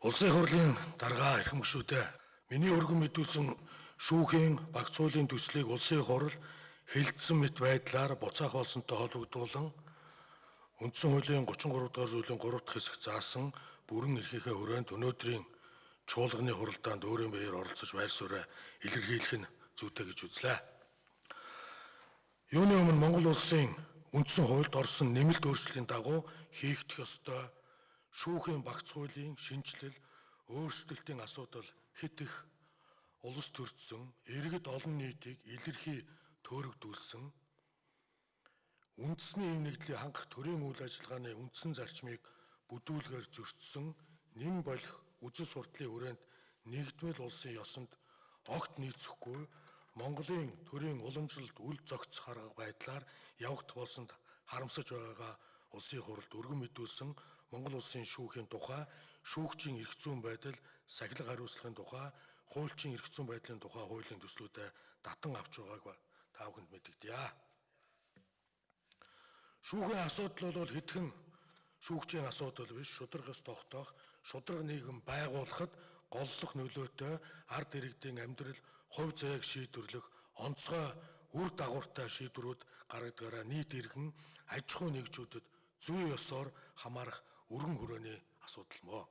Улсын хурлын дарга эрхэм гишүүдээ, миний өргөн мэдүүлсэн шүүхийн багц хуулийн төслийг улсын хурал хэлэлцсэн мэт байдлаар буцаах болсонтой холбогдуулан үндсэн хуулийн 33 дугаар зүйлийн 3 дахь хэсэг заасан бүрэн эрхийнхээ хүрээнд өнөөдрийн чуулганы хуралдаанд өөрийн биеэр оролцож байр сууриа илэрхийлэх нь зүйтэй гэж үзлээ. Юуны өмнө Монгол улсын үндсэн хуульд орсон нэмэлт өөрчлөлийн дагуу хийгдэх ёстой шүүхийн багц хуулийн шинэчлэл өөрчлөлтийн асуудал хэд их улс төрчсөн иргэд олон нийтийг илэрхий төөрөгдүүлсэн үндэсний эв нэгдлийг хангах төрийн үйл ажиллагааны үндсэн зарчмыг бүдүүлгээр зөрчсөн нэм болох үзэл сурдлын хүрээнд нэгдмэл улсын ёсонд огт нийцэхгүй Монголын төрийн уламжлалт үл зохицох арга байдлаар явагдах болсонд харамсаж байгаагаа улсын хурлд өргөн мэдүүлсэн Монгол улсын шүүхийн тухай, шүүгчийн эрх зүйн байдал, сахилга хариуцлагын тухай, хуульчийн эрх зүйн байдлын тухай хуулийн төслүүдэд татан авч байгааг та бүхэнд мэдэгдъя. Шүүхийн асуудал бол хэдхэн шүүгчийн асуудал биш, шударга ёс тогтоох, шударга нийгэм байгуулахад голлох нөлөөтэй ард иргэдийн амьдрал, хувь заяаг шийдвэрлэх онцгой үр дагавартай шийдвэрүүд гаргадгаараа нийт иргэн аж ахуй нэгжүүдэд зүйн ёсоор хамаарах өргөн хүрээний асуудал мөө.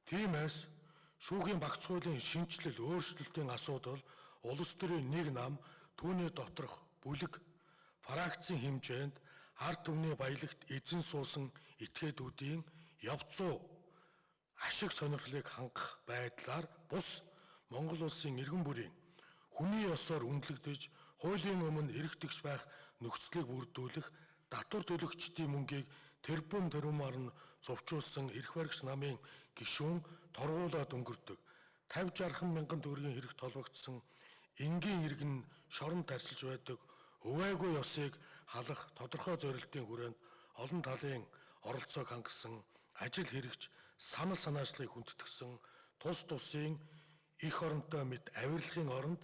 Тиймээс шүүхийн багц хуулийн шинэчлэл өөрчлөлтийн асуудал улс төрийн нэг нам, түүний доторх бүлэг, фракцийн хэмжээнд ард түмний баялагт эзэн суусан этгээдүүдийн явцуу ашиг сонирхлыг хангах байдлаар бус Монгол улсын иргэн бүрийн хүний ёсоор үнэлэгдэж хуулийн өмнө эрх тэгш байх нөхцөлийг бүрдүүлэх татвар төлөгчдийн мөнгийг тэрбум тэрбумаар нь зувчуулсан эрх баригч намын гишүүн торгуулаад өнгөрдөг 50 60 мянган төгрөгийн хэрэг толбогдсон энгийн иргэн шоронд тарчилж байдаг увайгүй ёсыг халах тодорхой зорилтын хүрээнд олон талын оролцоог хангасан ажил хэрэгч санал санаачлалыг хүндэтгсэн тус тусын эх оронтой мэт авирлахын оронд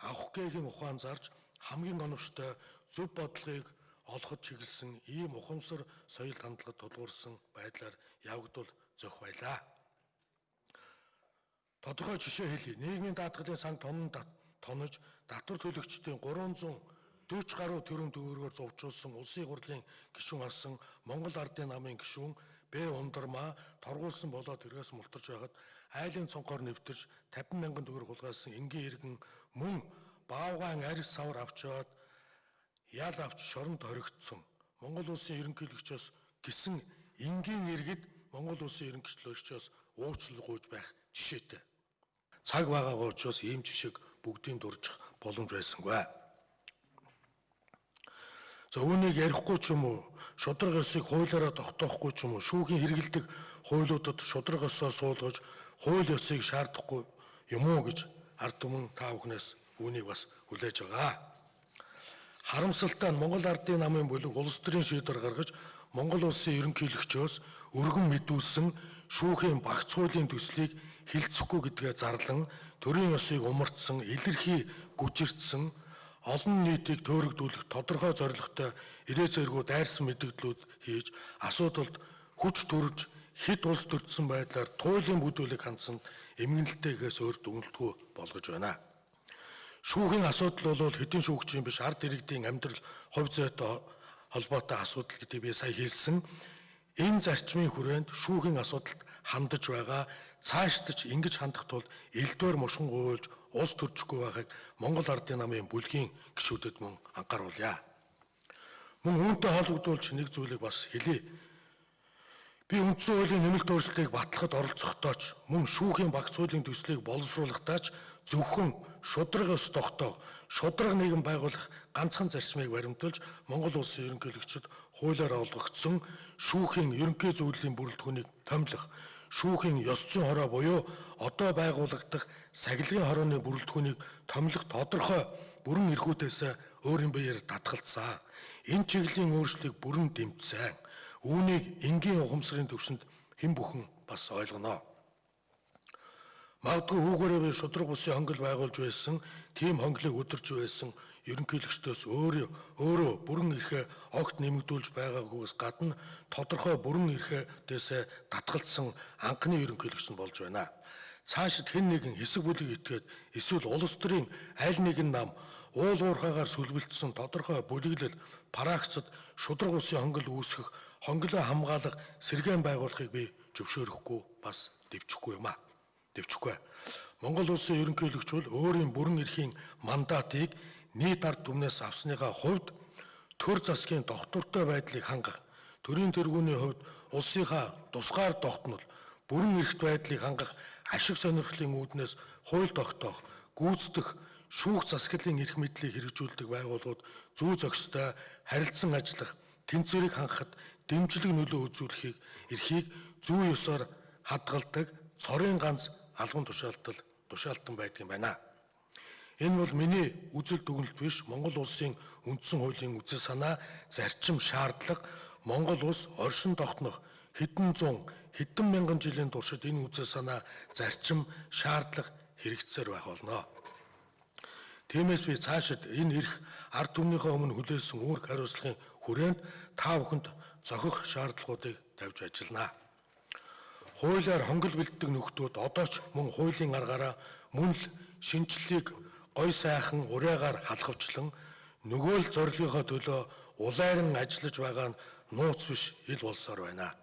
авах гээгийн ухаан зарж хамгийн оновчтой зөв бодлогыг олоход чиглэсэн ийм ухамсар соёл хандлагад тулгуурсан байдлаар явагдвал зохих байлаа. Тодорхой жишээ хэлье. Нийгмийн даатгалын сан тонон тонож татвар төлөгчдийн 340 гаруй тэрбум төгрөгөөр зувчуулсан улсын хурлын гишүүн асан Монгол Ардын намын гишүүн Б. Ундармаа торгуулсан болоод тэргээс мултарч байхад айлын цонхоор нэвтэрч 50 мянган төгрөг хулгайлсан энгийн иргэн мөн баавгаан арьс савар авч яваад ял авч шоронд хоригдсон. Монгол улсын ерөнхийлөгчөөс гисэн энгийн иргэд Монгол улсын ерөнхийлөгчөөс уучлал гуйж байх жишээтэй. Цаг байгаагаа учраас ийм жишээг бүгдийн дуржих боломж байсангүй. За үүнийг ярихгүй ч юм уу, шударга ёсыг хуулиараа тогтоохгүй ч юм уу, шүүхийн хэрэгэлдэг хуулиудад шударга ёсоо суулгаж хууль ёсыг шаардахгүй юм уу гэж ард түмэн та бүхнээс үүнийг бас хүлээж байгаа. Харамсалтай нь Монгол Ардын намын бүлэг улс төрийн шийдвэр гаргаж Монгол улсын ерөнхийлөгчөөс өргөн мэдүүлсэн шүүхийн багц хуулийн төслийг хилцэхгүй гэдгээ зарлан төрийн ёсыг умартсан, илэрхий гүжирдсэн, олон нийтийг төөрөгдүүлэх тодорхой зорилготой ирээ зэргүү дайрсан мэдэгдлүүд хийж асуудалд хүч төрж хэд улс төрдсөн байдлаар туйлын бүдүүлэг хандсан эмгэнэлтэйгээс өөр дүгнэлтгүй болгож байна. Шүүхийн асуудал бол хэдийн шүүгчийн биш ард иргэдийн амьдрал хувь зүйтэй холбоотой асуудал гэдгийг би сая хэлсэн. Энэ зарчмын хүрээнд шүүхийн асуудалд хандаж байгаа цаашдаж ингэж хандах тул элдвээр мушгин гуйлж улс төрчихгүй байхыг Монгол Ардын намын бүлгийн гишүүдэд мөн анхааруулъя. Мөн үүнтэй холбогдуулж нэг зүйлийг бас хэлье. Би үндсэн хуулийн нэмэлт өөрчлөлтийг батлахад оролцохдоо ч мөн шүүхийн багц хуулийн төслийг боловсруулахдаа ч зөвхөн шударга ёс тогтоох, шударга нийгэм байгуулах ганцхан зарчмыг баримталж Монгол улсын ерөнхийлөгчид хуулиар олгогдсон шүүхийн ерөнхий зөвлөлийн бүрэлдэхүүнийг томилох, шүүхийн ёс зүйн хороо буюу одоо байгуулагдах сахилгын хорооны бүрэлдэхүүнийг томилох тодорхой бүрэн эрхүүдээс өөрийн биеэр татгалцсан. Энэ чиглэлийн өөрчлөлтийг бүрэн дэмжсэн. Үүнийг энгийн ухамсарын төвшөнд хэн бүхэн бас ойлгоно. Магадгүй үүгээрээ би шударга бусын хонгил байгуулж байсан, тийм хонглыг өдөрж байсан ерөнхийлөгчдөөс өөрөө бүрэн эрхээ огт нэмэгдүүлж байгаагүйгээс гадна тодорхой бүрэн эрхээдээсээ татгалцсан анхны ерөнхийлөгч нь болж байна. Цаашид хэн нэгэн хэсэг бүлэг итгээд эсвэл улс төрийн аль нэгэн нам уул уурхайгаар сүлбэлдсэн тодорхой бүлэглэл пракцад шударга улсын хонгил үүсгэх, хонголоо хамгаалах сэргээн байгуулахыг би зөвшөөрөхгүй, бас дэвжихгүй юм аа. Дэвжихгүй. Монгол улсын ерөнхийлөгч бол өөрийн бүрэн эрхийн мандатыг нийт ард түмнээс авсныхаа хувьд төр засгийн тогтвортой байдлыг хангах, төрийн тэргүүний хувьд улсынхаа тусгаар тогтнол, бүрэн эрхт байдлыг хангах ашиг сонирхлын үүднээс хууль тогтоох, гүйцэтгэх, шүүх засаглалын эрх мэдлийг хэрэгжүүлдэг байгууллагууд зүй зохистой харилцан ажиллах, тэнцвэрийг хангахад дэмжлэг нөлөө үзүүлэхийг эрхийг зүй ёсоор хадгалдаг цорын ганц албан тушаалтан байдаг юм байна. Энэ бол миний үзэл дүгнэлт биш, Монгол улсын үндсэн хуулийн үзэл санаа, зарчим, шаардлага. Монгол улс оршин тогтнох хэдэн зуун, хэдэн мянган жилийн туршид энэ үзэл санаа, зарчим, шаардлага хэрэгцээр байх болно. Тиймээс би цаашид энэ эрх ард түмнийхээ өмнө хүлээсэн үүрэг хариуцлагын хүрээнд та бүхэнд зохих шаардлагуудыг тавьж ажиллана. Хуулиар хонгил бэлддэг нөхдүүд одоо ч мөн хуулийн аргаараа мөн л шинэчлэлийг гой сайхан ураагаар халахвчлан нөгөө л зорилгынхоо төлөө улайран ажиллаж байгаа нь нууц биш ил болсоор байна.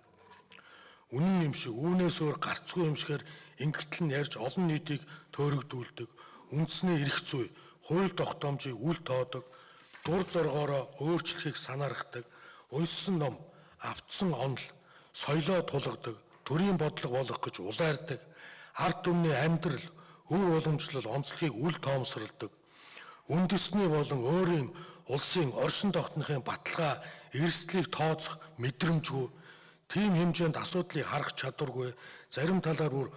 Үнэн юм шиг, үүнээс өөр гарцгүй юм шигээр ингэтэл нь ярьж олон нийтийг төөрөгдүүлдэг, үндэсний эрх зүй, хууль тогтоомжийг үл тоодог, дур зоргоороо өөрчлөхийг санаархдаг, уншсан ном, автсан онол, соёлоо тулгадаг, төрийн бодлого болох гэж улайрдаг, ард түмний амьдрал, өв уламжлал, онцлогийг үл тоомсорлдог, үндэсний болон өөрийн улсын оршин тогтнохын баталгаа, эрсдлийг тооцох мэдрэмжгүй, тийм хэмжээнд асуудлыг харах чадваргүй, зарим талаар бүр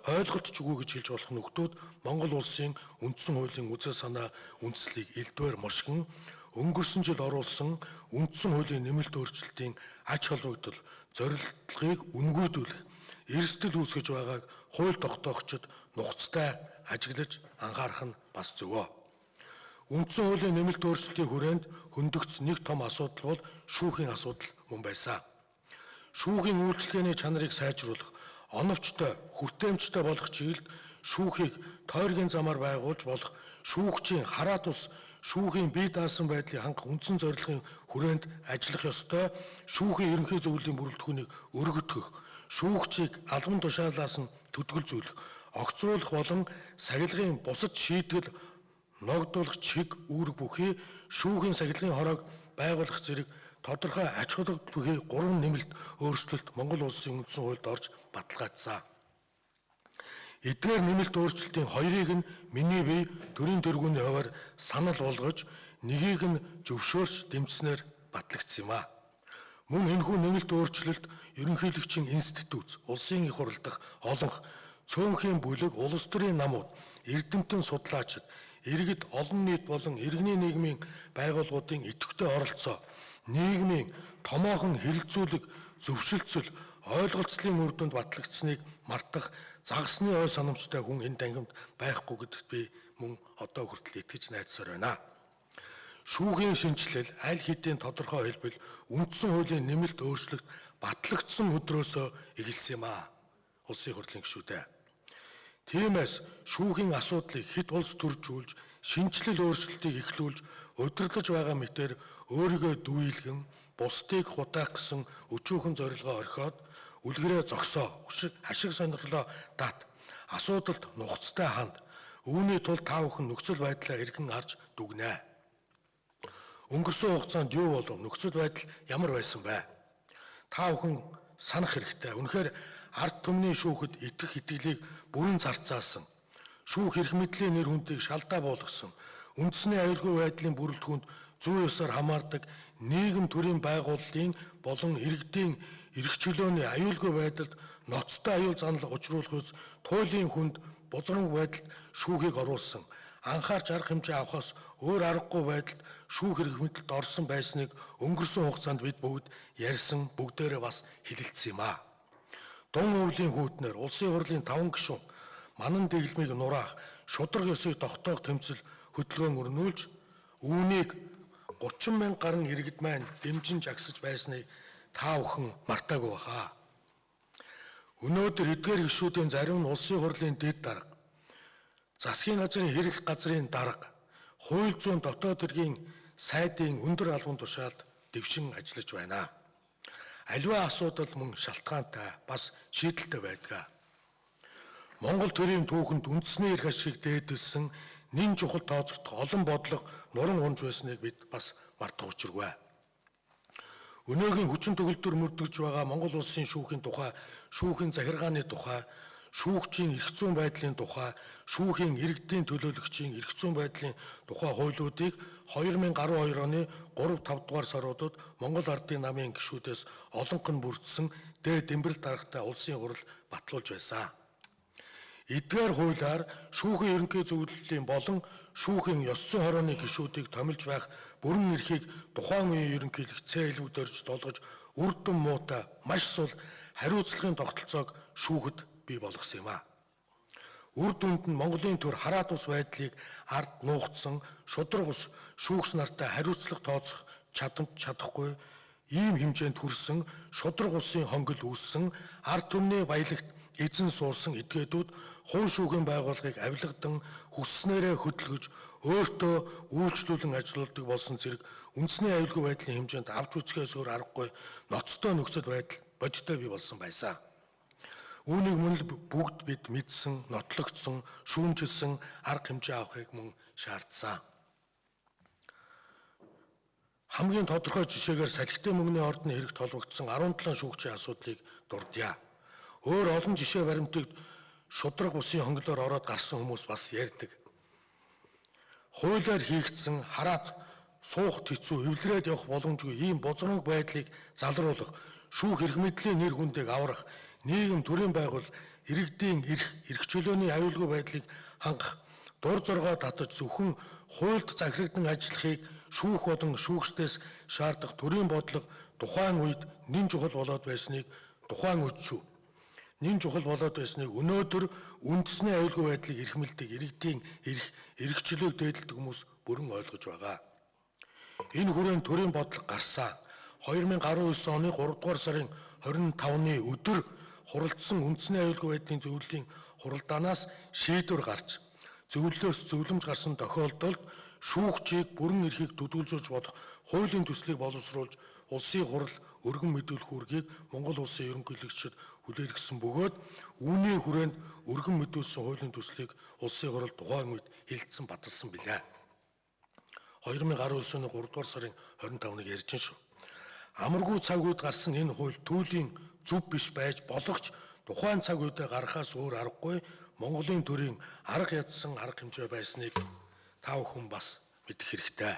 ойлголтчгүй гэж хэлж болох нөхдүүд Монгол улсын үндсэн хуулийн үзэл санаа үндслийг элдвээр моршигн өнгөрсөн жил оруулсан үндсэн хуулийн нэмэлт өөрчлөлтийн ач холбогдол, зорилгыг үнгүйдүүлэх, эрсдэл үүсгэж байгааг хууль тогтоогчид нухацтай ажиглаж анхаарах нь бас зөвөө. Үндсэн хуулийн нэмэлт өөрчлөлтийн хүрээнд хөндөгдсөн нэг том асуудал бол шүүхийн асуудал мөн байсан. Шүүхийн үйлчилгээний чанарыг сайжруулах, оновчтой, хүртээмжтэй болох чиглэлд шүүхийг тойргийн замаар байгуулж болох, шүүгчийн хараа тус шүүхийн бие даасан байдлыг хангах үндсэн зорилгын хүрээнд ажиллах ёстой шүүхийн ерөнхий зөвлөлийн бүрэлдэхүүнийг өргөтгөх, шүүгчийг албан тушаалаас нь төдгөлзүүлэх, огцруулах болон сахилгын бусад шийтгэл ногдуулах чиг үүрэг бүхий шүүхийн сахилгын хороог байгуулах зэрэг тодорхой ач холбогдол бүхий 3 нэмэлт өөрчлөлт Монгол улсын үндсэн хуульд орж баталгаажсан. Эдгээр нэмэлт өөрчлөлтийн хоёрыг нь миний бие төрийн тэргүүний хувиар санал болгож, нэгийг нь зөвшөөрч дэмжсэнээр батлагдсан юм а. Мөн энэхүү нэмэлт өөрчлөлт ерөнхийлөгчийн институт, улсын их хурал дахь олонх цөөнхийн бүлэг, улс төрийн намууд, эрдэмтэн судлаачид, иргэд, олон нийт болон иргэний нийгмийн байгууллагуудын идэвхтэй оролцоо, нийгмийн томоохон хэрэлцүүлэг, зөвшөлтсөл, ойлголцлын үр дүнд батлагдсныг мартах загасны ой санамжтай хүн энэ танхимд байхгүй гэдэгт би мөн одоо хүртэл итгэж найдсаар байна. Шүүхийн шинэчлэл аль хэдийн тодорхой хэлбэл үндсэн хуулийн нэмэлт өөрчлөлт батлагдсан өдрөөсөө эхэлсэн юм аа. Улсын хурлын гишүүдээ. Тиймээс шүүхийн асуудлыг хэд улс төржүүлж, шинэчлэл өөрчлөлтийг эхлүүлж, удирдах байгаа мэтээр өөрийгөө дүүйлгэн, бусдыг худаах гэсэн өчүүхэн зорилгоо орхиод үлгэрээ зогсоо, ашиг сонирхлоо дат, асуудалд нухацтай ханд. Үүний тулд та бүхэн нөхцөл байдлаа эргэн харж дүгнэ. Өнгөрсөн хугацаанд юу болов, нөхцөл байдал ямар байсан бэ? Та бүхэн санах хэрэгтэй. Үнэхээр ард түмний шүүхэд итгэх итгэлийг бүрэн зарцаасан, шүүх эрх мэдлийн нэр хүндийг шалдаа буулгасан, үндэсний аюулгүй байдлын бүрэлдэхүүнд зүй ёсоор хамаардаг нийгэм төрийн байгууллын болон иргэдийн эрх чөлөөний аюулгүй байдалд ноцтой аюул занал учруулах үз туйлын хүнд бузранг байдалд шүүхийг оруулсан, анхаарч арга хэмжээ авахаас өөр аргагүй байдалд шүүх эрх мэдэлд орсон байсныг өнгөрсөн хугацаанд бид бүгд ярьсан, бүгдээрээ бас хэлэлцсэн юм аа. Дун өвлийн хүүтнэр улсын хурлын 5 гишүүн манан дэглэмийг нураах, шударга ёсыг тогтоох тэмцэл хөдөлгөөн өрнүүлж Үүнийг 30 мянга гаруй иргэд маань дэмжин жагсаж байсныг та бүхэн мартаагүй баха. Өнөөдөр эдгээр гишүүдийн зарим нь улсын хурлын дэд дарга, засгийн газрын хэрэг газрын дарга, хууль зүйн дотоод хэргийн сайдын өндөр албан тушаалд дэвшин ажиллаж байна. Аливаа асуудал мөн шалтгаантай бас шийдэлтэй байдаг. Монгол төрийн түүхэнд үндэсний эрх ашиг дээдэлсэн нэн чухал тооцогдох олон бодлого нуран унж байсныг бид бас мартах учиргүй. Өнөөгийн хүчин төгөлдөр мөрдөгж байгаа Монгол улсын шүүхийн тухай, шүүхийн захиргааны тухай, шүүгчийн эрх зүйн байдлын тухай, шүүхийн иргэдийн төлөөлөгчийн эрх зүйн байдлын тухай хуулиудыг 2012 оны 3 5 дугаар саруудад Монгол Ардын намын гишүүдээс олонх нь бүрдсэн дээд дэмбэрэл даргатай улсын хурал батлуулж байсан. Эдгээр хуулиар шүүхийн ерөнхий зөвлөлийн болон шүүхийн ёс зүйн хорооны гишүүдийг томилж байх бүрэн эрхийг тухайн үеийн ерөнхийлөгч Цэ элбэг дорж долгож үр дүн муутай маш сул хариуцлагын тогтолцоог шүүхэд бий болгосон юм а. Үр дүнд нь Монголын төр хараат ус байдлыг ард нуугдсан шударга ус шүүгч нартай хариуцлага тооцох чадамж чадахгүй ийм хэмжээнд хүрсэн шударга усын хонгил үүссэн ард түмний баялагт эзэн суусан этгээдүүд хуу шүүхийн байгууллагыг авилгадан хүсснээрээ хөдөлгөж өөртөө үйлчлүүлэн ажилуулдаг болсон зэрэг үндэсний аюулгүй байдлын хэмжээнд авч үзэхээс өөр аргагүй ноцтой нөхцөл байдал бодиттой бий болсон байсан. Үүнийг мөн л бүгд бид мэдсэн, нотлогдсон, шүүмжилсэн арга хэмжээ авахыг мөн шаардсан. Хамгийн тодорхой жишээгээр салхитай мөнгөний ордны хэрэгт холбогдсон 17 шүүгчийн асуудлыг дурдъя. Өөр олон жишээ баримтыг шударга усын хонглоор ороод гарсан хүмүүс бас ярьдаг. Хуулиар хийгдсэн хараат суух хэцүү эвлэрээд явах боломжгүй ийм бузганаг байдлыг залруулах, шүүх эрх мэдлийн нэр хүндийг аврах, нийгэм төрийн байгуул иргэдийн эрх, эрх чөлөөний аюулгүй байдлыг хангах, дур зоргоо татаж зөвхөн хуульд захирагдан ажиллахыг шүүх болон шүүгчдээс шаардах төрийн бодлого тухайн үед нэн чухал болоод байсныг тухайн үед шүү. Нэн чухал болоод байсныг өнөөдөр үндэсний аюулгүй байдлыг эрхэмлдэг иргэдийн эрх, эрх чөлөөг дээдэлдэг хүмүүс бүрэн ойлгож байгаа. Энэ хүрээнд төрийн бодлого гарсан. 2019 оны 3 дугаар сарын 25-ны өдөр хуралдсан үндэсний аюулгүй байдлын зөвлөлийн хуралдаанаас шийдвэр гарч зөвлөлөөс зөвлөмж гарсан тохиолдолд шүүгчийг бүрэн эрхийг төдийлжүүлж бодох хуулийн төслийг боловсруулж улсын хурал өргөн мэдүүлэх үүргийг Монгол улсын ерөнхийлөгчид хүлээлгэсэн бөгөөд үүний хүрээнд өргөн мэдүүлсэн хуулийн төслийг улсын хурал тухайн үед хилцэн баталсан билээ. 2019 оны 3 дугаар сарын 25-ныг ярьж шүү. Амаргүй цаг үед гарсан энэ хууль түүлийн зөв биш байж болох ч тухайн цаг үедээ гаргахаас өөр аргагүй Монголын төрийн арга ядсан арга хэмжээ байсныг та бүхэн бас мэдэх хэрэгтэй.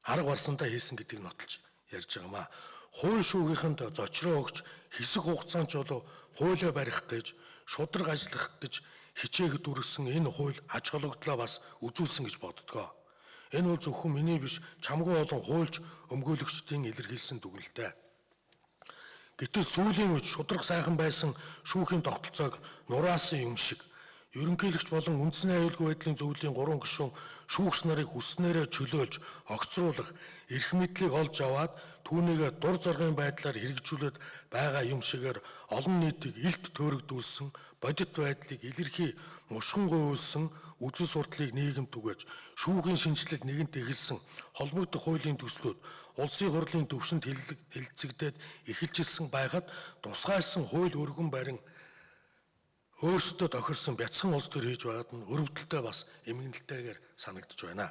Арга барсандаа хийсэн гэдгийг нотолж ярьж байгаа маа. Хууль шүүгийнхэнд зочроо өгч хэсэг хугацаанд ч болов хуулиа барих гэж шударга ажиллах гэж хичээхэд үргэсэн энэ хууль ач холбогдлоо бас үзүүлсэн гэж боддгоо. Энэ бол зөвхөн миний биш чамгүй олон хуульч өмгөөлөгчдийн илэрхийлсэн дүгнэлтэй. Гэтэл сүүлийн үед шударга сайхан байсан шүүхийн тогтолцоог нураасан юм шиг ерөнхийлөгч болон үндэсний аюулгүй байдлын зөвлөлийн 3 гишүүн шүүгч нарыг хүснээрээ чөлөөлж, огцруулах, эрх мэдлийг олж аваад түүнийгээ дур зоргын байдлаар хэрэгжүүлээд байгаа юм шигээр олон нийтийг илт төөрөгдүүлсэн, бодит байдлыг илэрхий мушган гуйлсан үзэл суртлыг нийгэмд түгээж, шүүхийн шинжилэл нэгэнт эхэлсэн холбогдох хуулийн төслүүд улсын хурлын төвшөнд хэлэлцэгдээд эхэлжилсэн байхад тусгайлсан хууль өргөн барин өөрсдөө тохирсон бяцхан улс төр хийж байгаад нь өрөвдөлтөй бас эмгэнэлтэйгээр санагдаж байна.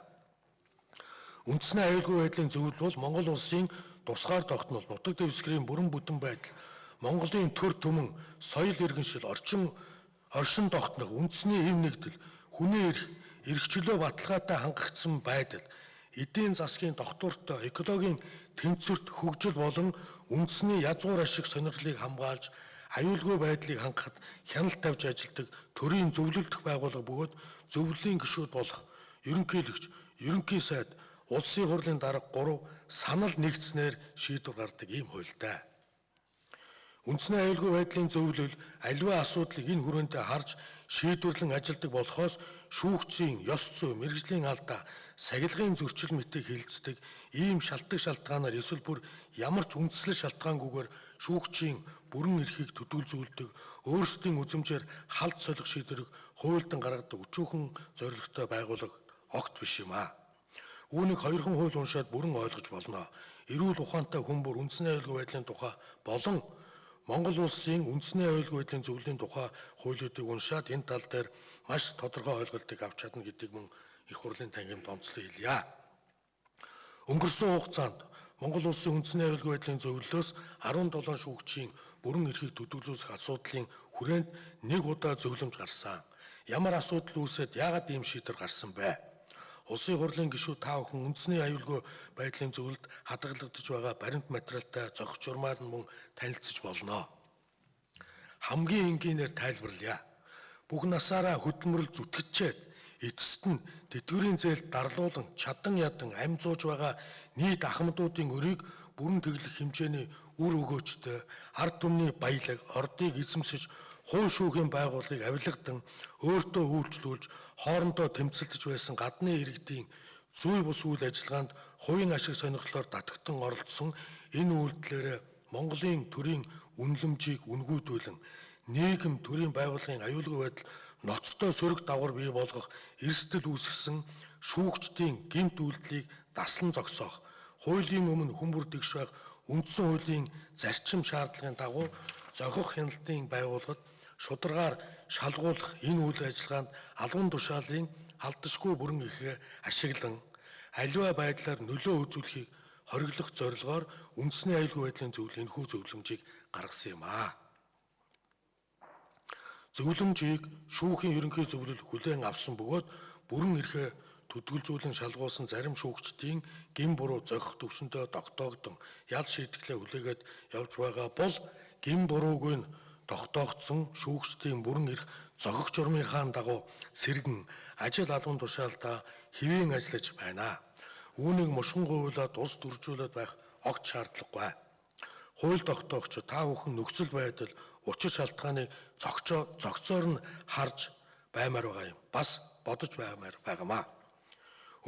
Үндэсний аюулгүй байдлын зөвлөл бол Монгол улсын тусгаар тогтнол, нутаг дэвсгэрийн бүрэн бүтэн байдал, Монголын төр төмөн, соёл иргэншил, оршин тогтнох, үндэсний эв нэгдэл, хүний эрх, эрх чөлөө баталгаатай хангагдсан байдал, эдийн засгийн тогтвортой, экологийн тэнцвэрт хөгжил болон үндэсний язгуур ашиг сонирхлыг хамгаалж аюулгүй байдлыг хангахад хяналт тавьж ажилладаг төрийн зөвлөлдөх байгууллага бөгөөд зөвлөлийн гишүүд болох ерөнхийлөгч, ерөнхий сайд, улсын хурлын дарга 3 санал нэгдснээр шийдвэр гаргадаг ийм хуультай. Үндэсний аюулгүй байдлын зөвлөл аливаа асуудлыг энэ хүрээндээ харж шийдвэрлэн ажилладаг болохоос шүүгчийн ёс зүй, мэргэжлийн алдаа, сахилгын зөрчил мэтийг хилцдэг ийм шалтгаан шалтгаанаар эсвэл бүр ямар ч үндслэл шалтгаангүйгээр шүүгчийн бүрэн эрхийг төдийлзүүлдэг, өөрсдийн үзмжээр халд солих шийдвэрийг хуульдан гаргадаг өчүүхэн зорилготой байгууллага огт биш юм аа. Үүнийг хоёрхан хууль уншаад бүрэн ойлгож болно. Эрүүл ухаантай хүн бүр үндэсний аюулгүй байдлын тухай болон Монгол улсын үндэсний аюулгүй байдлын зөвлөлийн тухай хуулиудыг уншаад энэ тал дээр маш тодорхой ойлголтыг авч чадна гэдгийг мөн их хурлын танхимд онцлон хэлье. Өнгөрсөн хугацаанд Монгол улсын үндэсний аюулгүй байдлын зөвлөлөөс 17 шүүгчийн бүрэн эрхийг төдийлүүлэх асуудлын хүрээнд нэг удаа зөвлөмж гарсан. Ямар асуудал үүсээд яагаад ийм шийдвэр гарсан бэ? Улсын хурлын гишүүд та бүхэн үндэсний аюулгүй байдлын зөвлөлд хадгалагдаж байгаа баримт материалтай зохих журмаар нь мөн танилцаж болно. Хамгийн энгийнээр тайлбарлая. Бүх насаараа хөдөлмөрлөл зүтгэжчээд эцэст нь тэтгэврийн зээлд дарлуулан чадан ядан амь зууж байгаа нийт ахмадуудын өрийг бүрэн тэглэх хэмжээний үр өгөөчтэй ард түмний баялаг ордыг эзэмшиж хуу шүүхийн байгууллагыг авилгадан өөртөө үйлчлүүлж хоорондоо тэмцэлдэж байсан гадны иргэдийн зүй бус үйл ажиллагаанд хувийн ашиг сонирхлоор татагтан оролцсон энэ үйлдэлээр Монголын төрийн үнэлэмжийг үнгүйдүүлэн нийгэм төрийн байгууллагын аюулгүй байдал ноцтой сөрөг дагавар бий болгох эрсдэл үүсгэсэн шүүгчдийн гэмт үйлдэлийг даслан зогсоох, хуулийн өмнө хүн бүр тэгш байх үндсэн хуулийн зарчим шаардлагын дагуу зохих хяналтын байгууллагад шударгаар шалгуулах энэ үйл ажиллагаанд албан тушаалын халдашгүй бүрэн эрхээ ашиглан аливаа байдлаар нөлөө үзүүлэхийг хориглох зорилгоор үндэсний аюулгүй байдлын зөвлөл энэхүү зөвлөмжийг гаргасан юм аа. Зөвлөмжийг шүүхийн ерөнхий зөвлөл хүлээн авсан бөгөөд бүрэн эрхээ төдийлзүүлэн шалгуулсан зарим шүүгчдийн гэм буруу зохих төвшөндөө тогтоогдсон ял шийтгэлээ хүлээгээд явж байгаа бол гэм буруугүй нь тогтоогдсон шүүгчдийн бүрэн эрх зохих журмынхаа дагуу сэргэн ажил албан тушаалдаа хэвийн ажиллаж байна. Үүнийг мушгин гуйлаад улс төржүүлээд байх огт шаардлагагүй. Хууль тогтоогч та бүхэн нөхцөл байдал учир шалтгааныг зохицоор нь харж баймаар байгаа юм. Бас бодож баймаар байгаамаа.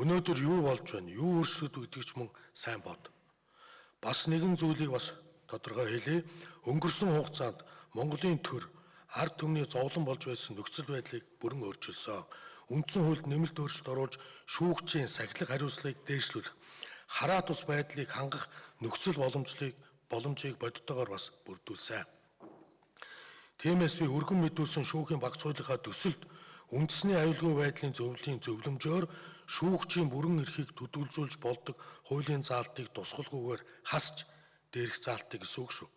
Өнөөдөр юу болж байна, юу өөрчлөгдөв гэдгийг ч мөн сайн бод. Бас нэгэн зүйлийг бас тодорхой хэлье. Өнгөрсөн хугацаанд Монголын төр ард түмний зовлон болж байсан нөхцөл байдлыг бүрэн өөрчилсөн. Үндсэн хуульд нэмэлт өөрчлөлт оруулж шүүгчийн сахилах хариуцлагыг дээшлүүлэх, хараа тус байдлыг хангах нөхцөл боломжийг бодитойгоор бас бүрдүүлсэн. Тиймээс би өргөн мэдүүлсэн шүүхийн багц хуулийнхаа төсөлд үндэсний аюулгүй байдлын зөвлөлийн зөвлөмжөөр шүүгчийн бүрэн эрхийг төдийлзүүлж болдог хуулийн заалтыг тусгалгүйгээр хасч дээрх заалтыг гэсэн үг шүү.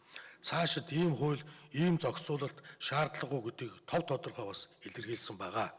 Цаашид ийм хууль, ийм зохицуулалт шаардлагагүй гэдгийг тов тодорхой бас илэрхийлсэн байгаа.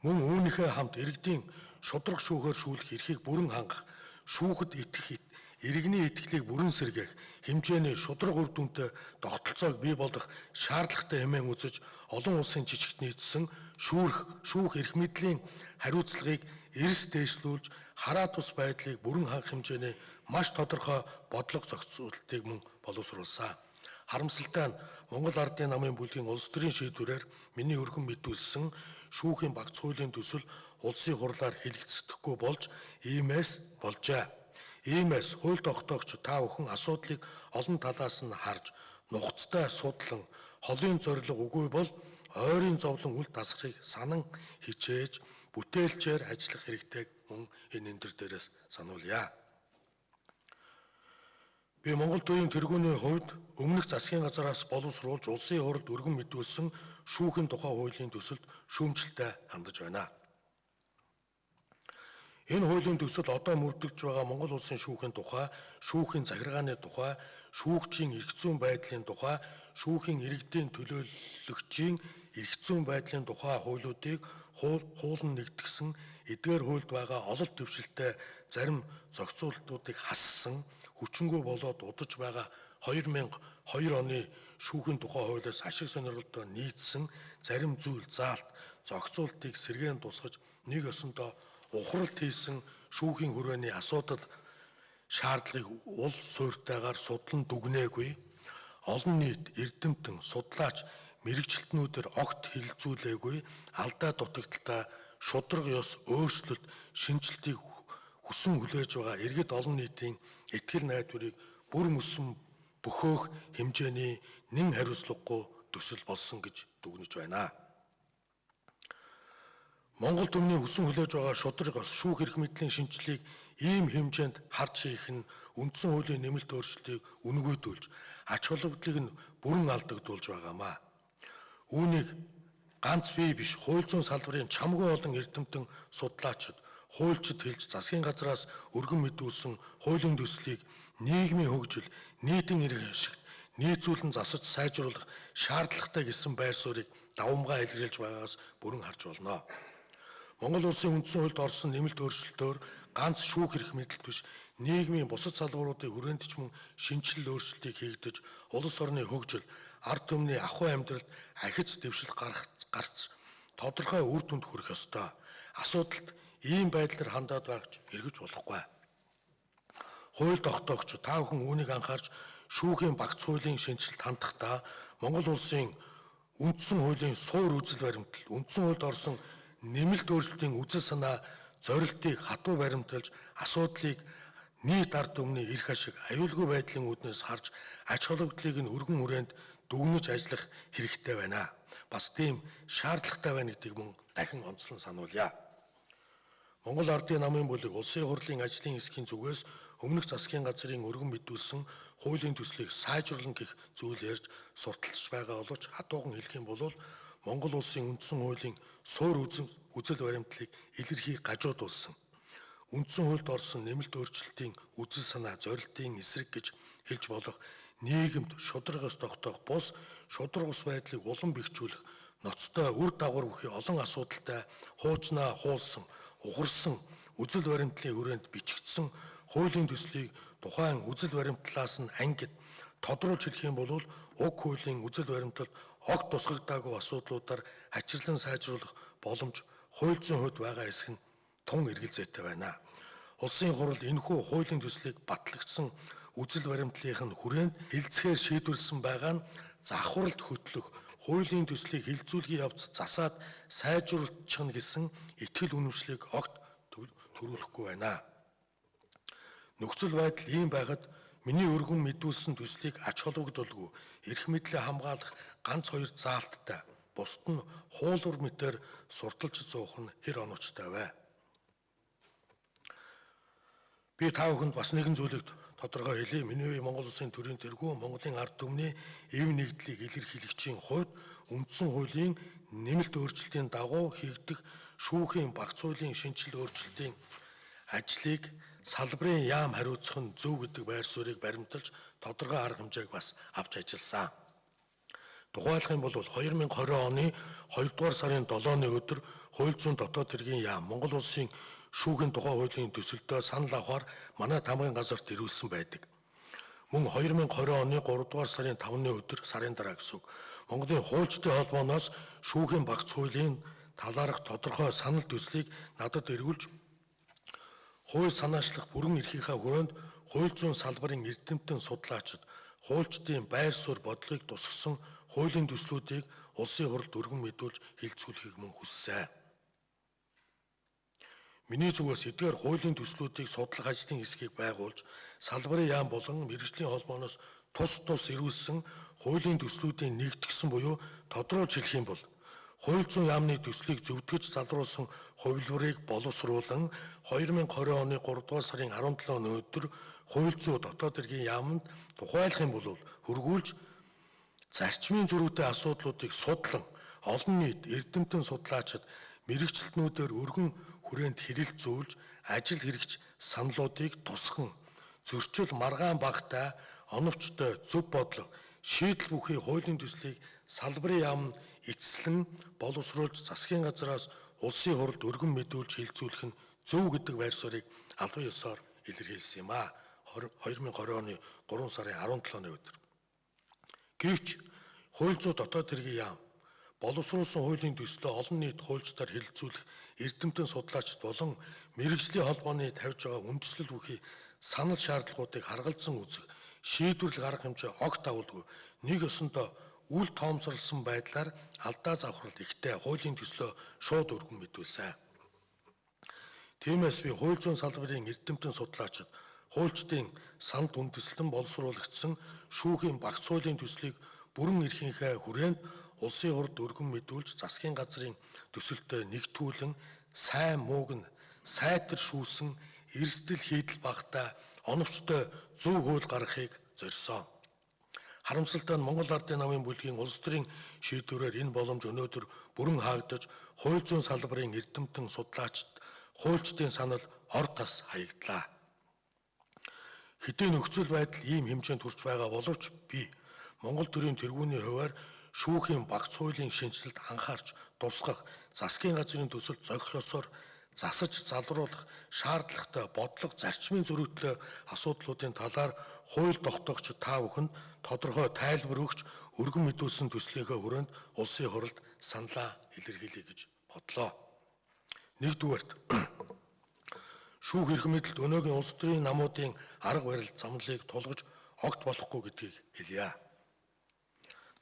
Мөн үүнийхээ хамт иргэдийн шударга шүүхээр шүүлэх эрхийг бүрэн хангах, шүүхэд итгэх иргэний итгэлийг бүрэн сэргээх хэмжээний шударга үр дүнтэй тогтолцоог бий болгох шаардлагатай хэмээн үзэж олон улсын жижигт нийцсэн шүүх эрх мэдлийн хариуцлагыг эрс дээшлүүлж хараа тус байдлыг бүрэн хангах хэмжээний маш тодорхой бодлого зохицуултыг мөн боловсруулсан. Харамсалтай нь Монгол Ардын намын бүлгийн улс төрийн шийдвэрээр миний өргөн мэдүүлсэн шүүхийн багц хуулийн төсөл улсын хурлаар хэлэгцэхгүй болж иймээс болжээ. Иймээс хууль тогтоогч та бүхэн асуудлыг олон талаас нь харж нухацтай судлан холын зорилго үгүй бол ойрын зовлон үл тасахыг санан хичээж бүтээлчээр ажиллах хэрэгтэйг мөн энэ өндөр дээрээс сануулъя. Би Монгол төрийн тэргүүний хувьд өмнөх засгийн газараас боловсруулж улсын хурлд өргөн мэдүүлсэн шүүхийн тухай хуулийн төсөлд шүүмжлэлтэй хандаж байна. Энэ хуулийн төсөл одоо мөрдөгдөж байгаа Монгол улсын шүүхийн тухай, шүүхийн захиргааны тухай, шүүгчийн эрх зүйн байдлын тухай, шүүхийн иргэдийн төлөөлөгчийн эрх зүйн байдлын тухай хуулиудыг хуулан нэгтгэсэн эдгээр хуульд байгаа ололт дэвшилтэй зарим зохицуултуудыг хассан хүчингүй болоод удаж байгаа 2002 оны шүүхийн тухай хуулиас ашиг сонирхолтой нийцсэн зарим зүйл заалт зохицуултыг сэргээн тусгаж нэг ёсондоо ухралт хийсэн шүүхийн хүрээний асуудал шаардлагыг ул суурьтайгаар судлан дүгнээгүй. Олон нийт эрдэмтэн судлаач мэргэжилтнүүдээр огт хэлэлцүүлээгүй алдаа дутагдaltaй шударга ёс өөрчлөлт шинэчлэлтийг хүсэн хүлээж байгаа иргэд олон нийтийн итгэл найдварыг бүр мөсөн бөхөөх хэмжээний нэн хариуцлагагүй төсөл болсон гэж дүгнэж байна. Монгол түмний хүсэн хүлээж байгаа шударга ёс шүүх эрх мэдлийн шинэчлэлийг ийм хэмжээнд харж хийх нь үндсэн хуулийн нэмэлт өөрчлөлтийг үнэгүйдүүлж ач холбогдлыг нь бүрэн алдагдуулж байгаамаа. Үүнийг ганц бие биш хууль зүйн салбарын чамгүй олон эрдэмтэн судлаачид, хуульчид хэлж засгийн газраас өргөн мэдүүлсэн хуулийн төслийг нийгмийн хөгжил, нийтийн эрх ашигт нийцүүлэн засаж сайжруулах шаардлагатай гэсэн байр суурийг давамгай илэрхийлж байгаагаас бүрэн харж болно. Монгол улсын үндсэн хуульд орсон нэмэлт өөрчлөлтөөр ганц шүүх эрх мэдэлт биш нийгмийн бусад салбаруудын хүрээнд ч мөн шинэчлэл өөрчлөлтийг хийгдэж улс орны хөгжил, ард түмний ахуй амьдралд ахиц дэвшил гарч тодорхой үр дүнд хүрэх ёстой. Асуудалд ийм байдлаар хандаад байх ч эргэж болохгүй. Хууль тогтоогч та бүхэн үүнийг анхаарч шүүхийн багц хуулийн шинэчлэлд хандахдаа Монгол улсын үндсэн хуулийн суур үзэл баримтлал, үндсэн хуульд орсон нэмэлт өөрчлөлтийн үзэл санаа зорилтыг хатуу баримталж асуудлыг нийт ард түмний эрх ашиг, аюулгүй байдлын үүднээс харж ач холбогдлыг нь өргөн хүрээнд дүгнэж ажиллах хэрэгтэй байна. Бас тийм шаардлагатай байна гэдгийг мөн дахин онцлон сануулъя. Монгол Ардын намын бүлэг Улсын хурлын ажлын хэсгийн зүгээс өмнөх засгийн газрын өргөн мэдүүлсэн хуулийн төслийг сайжруулна гэх зүйл ярьж сурталчилж байгаа боловч хатуухан хэлэх юм бол Монгол улсын үндсэн хуулийн суур үзэл баримтлалыг илэрхий гажуудулсан. Үндсэн хуульд орсон нэмэлт өөрчлөлтийн үзэл санаа зорилтын эсрэг гэж хэлж болох нийгэмд шударга ёс тогтоох бус шударга ус байдлыг улам бэхжүүлэх ноцтой үр дагавар бүхий олон асуудалтай хуучнаа хуулсан, ухарсан үзэл баримтлалын хүрээнд бичигдсэн хуулийн төслийг тухайн үзэл баримтлалаас нь ангид тодруулж хэлэх юм бол уг хуулийн үзэл баримтлалд огт тусгагдаагүй асуудлуудаар хачирлан сайжруулах боломж хууль зүйн хувьд байгаа хэсэг нь тун эргэлзээтэй байна. Улсын хурал энэхүү хуулийн төслийг батлагдсан үзэл баримтлалын нь хүрээнд хэлцгээр шийдвэрлсэн байгаа нь завхралд хөтлөх хуулийн төслийг хэлэлцүүлгийн явц засаад сайжруулчихна гэсэн итгэл үнэмшлийг огт төрүүлэхгүй байна. Нөхцөл байдал ийм байхад миний өргөн мэдүүлсэн төслийг ач холбогдолгүй эрх мэдлээ хамгаалах ганц хоёр заалттай бусд нь хуулбар мэтээр сурталж зуух нь хэр оновчтой вэ? Би та бүхэнд бас нэгэн зүйлийг тодорхой хэлье. Миний үе Монгол улсын төрийн тэргүүн Монголын ард түмний эв нэгдлийг илэрхийлэгчийн хувьд үндсэн хуулийн нэмэлт өөрчлөлтийн дагуу хийгдэх шүүхийн багц хуулийн шинэчлэл өөрчлөлтийн ажлыг салбарын яам хариуцах нь зөв гэдэг байр суурийг баримталж тодорхой арга хэмжээг бас авч ажилласан. Тухайлах юм бол 2020 оны 2 дугаар сарын 7-ны өдөр хууль зүйн дотоод хэргийн яам Монгол улсын шүүхийн тухай хуулийн төсөлдөө санал авахар манай тамгын газарт ирүүлсэн байдаг. Мөн 2020 оны 3 дугаар сарын 5-ны өдөр сарын дараа гэсэн үг. Монголын хуульчдын холбооноос шүүхийн багц хуулийн талаарх тодорхой санал төслийг надад эргүүлж хууль санаачлах бүрэн эрхийнхээ хүрээнд хууль зүйн салбарын эрдэмтэн судлаачид хуульчдын байр суурь бодлогыг тусгасан хуулийн төслүүдийг улсын хурлд өргөн мэдүүлж хэлэлцүүлэхийг мөн хүссэн. Миний зүгээс эдгээр хуулийн төслүүдийг судлах ажлын хэсгийг байгуулж салбарын яам болон мэргэжлийн холбооноос тус тус ирүүлсэн хуулийн төслүүдийн нэгтгсэн буюу тодруулж хэлэх юм бол хууль зүйн яамны төслийг зөвтгөж залруулсан хувилбарыг боловсруулан 2020 оны 3 дугаар сарын 17-ны өдөр хууль зүйн дотоод хэргийн яаманд тухайлах юм бол хөргүүлж зарчмын зөрүүтэй асуудлуудыг судлан олон нийт эрдэмтэн судлаачид мэргэжилтнүүдээр өргөн хүрээнд хэрэлцүүлж ажил хэрэгч саналуудыг тусган зөрчил маргаан багатай оновчтой зөв бодлого шийдэл бүхий хуулийн төслийг салбарын яам нь эцэслэн боловсруулж засгийн газраас улсын хурлд өргөн мэдүүлж хэлэлцүүлэх нь зөв гэдэг байр суурийг албан ёсоор илэрхийлсэн юм а. 2020 оны 3 сарын 17-ны өдөр. Гэвч хууль зүйн дотоод хэргийн яам боловсруулсан хуулийн төслөө олон нийт хуульчдаар хэлэлцүүлэх эрдэмтэн судлаачид болон мэргэжлийн холбооны тавьж байгаа үндэслэл бүхий санал шаардлагуудыг харгалзан үзэх шийдвэрлэх арга хэмжээ огт авалгүй нэг ёсондоо үл тоомсорлсон байдлаар алдаа завхрал ихтэй хуулийн төслөө шууд өргөн мэдүүлсэн. Тиймээс би хууль зүйн салбарын эрдэмтэн судлаачид хуульчдын санал үндэслэн боловсруулагдсан шүүхийн багц хуулийн төслийг бүрэн эрхийнхээ хүрээнд улсын хурлд өргөн мэдүүлж засгийн газрын төсөлтөй нэгтгүүлэн сайн мууг нь сайтар шүүсэн эрсдэл хийдэл багатай оновчтой зөв хууль гаргахыг зорьсон. Харамсалтай нь Монгол Ардын намын бүлгийн улс төрийн шийдвэрээр энэ боломж өнөөдөр бүрэн хаагдаж хууль зүйн салбарын эрдэмтэн судлаачид хуульчдын санал ор тас хаягдлаа. Хэдий нөхцөл байдал ийм хэмжээнд хүрч байгаа боловч би Монгол төрийн тэргүүний хувиар шүүхийн багц хуулийн шинэчлэлд анхаарч тусгах засгийн газрын төсөлд зохих ёсоор засаж залруулах шаардлагатай бодлого зарчмын зөрүүдлээ асуудлуудын талаар хууль тогтоогч та бүхэнд тодорхой тайлбар өгч өргөн мэдүүлсэн төслийнхээ хүрээнд улсын хурлд саналаа илэрхийлье гэж бодлоо. Нэгдүгээрт, шүүх эрх мэдэлд өнөөгийн улс төрийн намуудын арга барил замналыг тулгаж огт болохгүй гэдгийг хэлье.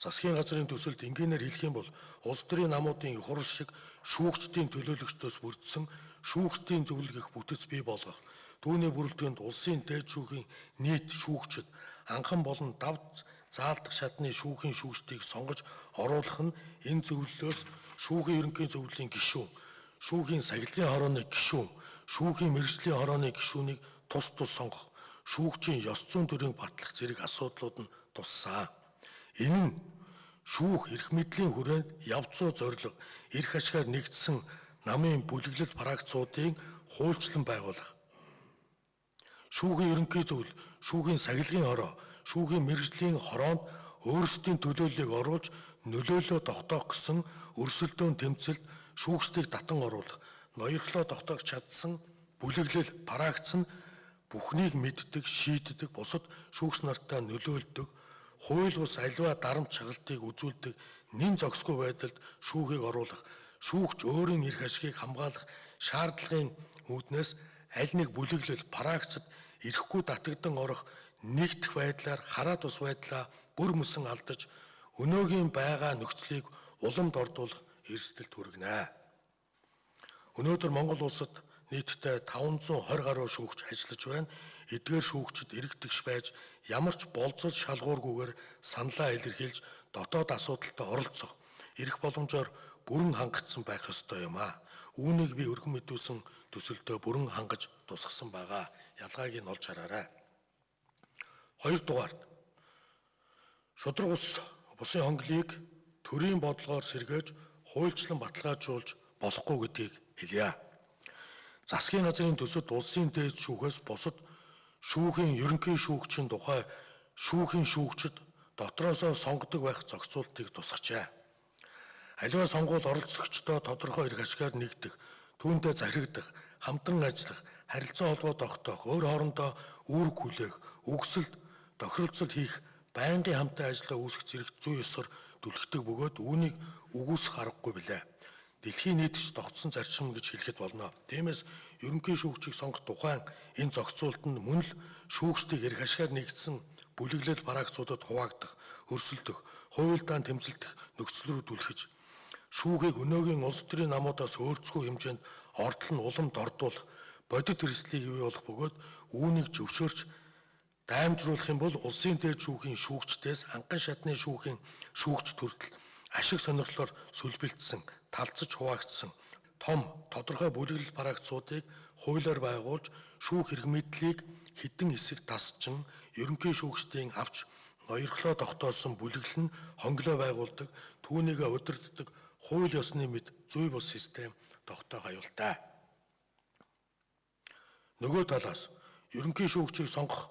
Засгийн газрын төсөлд энгийнээр хэлэх юм бол улс төрийн намуудын их хурл шиг шүүгчдийн төлөөлөгчдөөс бүрдсэн шүүгчдийн зөвлөл гэх бүтэц бий болгох, түүний бүрэлдэхүүнд улсын дээд шүүхийн нийт шүүгчид анхан болон давд заалдах шатны шүүхийн шүүгчдийг сонгож оруулах нь энэ зөвлөлөөс шүүхийн ерөнхий зөвлөлийн гишүүн, шүүхийн сахилгын хорооны гишүүн, шүүхийн мэргэжлийн хорооны гишүүнийг тус тус сонгох, шүүгчийн ёс зүйн төрийг батлах зэрэг асуудлууд нь туссан. Энэ нь шүүх эрх мэдлийн хүрээнд явц зүй зорилго, эрх ашгаар нэгдсэн намын бүлэглэл практикуудын хуульчлан байгуулах. Шүүхийн ерөнхий зөвлөл, шүүхийн сахилгын хороо, шүүхийн мэргэжлийн хороонд өөрсдийн төлөөллийг оруулж нөлөөллөө тогтоох гэсэн өрсөлдөөн тэмцэлд шүүгчдийг татан оруулах, ноёрхлоо тогтоох чадсан бүлэглэл практик нь бүхнийг мэддэг, шийддэг, бусад шүүгч нартай нөлөөлдөг, хууль бус аливаа дарамт шагалтыг үзүүлдэг нэн зохисгүй байдалд шүүхийг оруулах, шүүгч өөрийн эрх ашигыг хамгаалах шаардлагын үүднээс аль нэг бүлэглэл практикт ирэхгүй татагдан орох нэгдэх байдлаар хараа тус байдлаа бүр мөсөн алдаж өнөөгийн байгаа нөхцөлийг уламд ордуулах эрсдэлд хүргэнэ. Өнөөдөр Монгол улсад нийтдээ 520 гаруй шүүгч ажиллаж байна. Эдгээр шүүгчид эрг тэгш байж ямар ч болзол шалгуургүйгээр саналаа илэрхийлж дотоод асуудалтай оролцох эрх боломжоор бүрэн хангагдсан байх ёстой юм аа. Үүнийг би өргөн мэдүүлсэн төсөлдөө бүрэн хангаж тусгасан байгаа. Ялгааг нь олж хараарай. Хоёрдугаарт, шударга ус бусын хонглыг төрийн бодлогоор сэргээж хуульчлан баталгаажуулж болохгүй гэдгийг хэлье. Засгийн газрын төсөлд улсын дээд шүүхээс бусад шүүхийн ерөнхий шүүгчийн тухай шүүхийн шүүгчид дотроосоо сонгодог байх зохицуултыг тусгажээ. Аливаа сонгуульд оролцогчдоо тодорхой эрх ашгаар нэгдэх, түүнтэй захирагдах, хамтран ажиллах, харилцаа холбоо тогтоох, өөр хоорондоо үүрэг хүлээх, үгсэлт, тохиролцол хийх, байнгын хамтан ажиллагаа үүсгэх зэрэг зүй ёсоор түлхдэг бөгөөд үүнийг үгүйсэх аргагүй билээ. Дэлхийн нийт ч тогтсон зарчим гэж хэлэхэд болно. Тиймээс ерөнхий шүүгчийг сонгох тухайн энэ зохицуулт нь мөн л шүүгчдийг эрх ашгаар нэгдсэн бүлэглэл практикуудад хуваагдах, өрсөлдөх, хуульдаан тэмцэлдэх нөхцөл рүү түлхэж шүүхийг өнөөгийн улс төрийн намуудаас өөрцгөө хэмжээнд ордол нь улам дордуулах, бодит эрсдлийг бий болох бөгөөд үүнийг зөвшөөрч даймжруулах юм бол улсын дээд шүүхийн шүүгчдээс анхан шатны шүүхийн шүүгч төртөл ашиг сонирхлоор сүлбэлдсэн, талцаж хуваагдсан том тодорхой бүлэглэл практикуудыг хуулиар байгуулж шүүх эрх мэдлийг хэдэн хэсэг тасчин ерөнхий шүүгчдийн авч ноёрхлоо тогтоосон бүлэглэл нь хонглоо байгуулдаг, түүнийгээ удирддаг хууль ёсны мэд зүй бус систем тогтоох аюултай. Нөгөө талаас ерөнхий шүүгчийг сонгох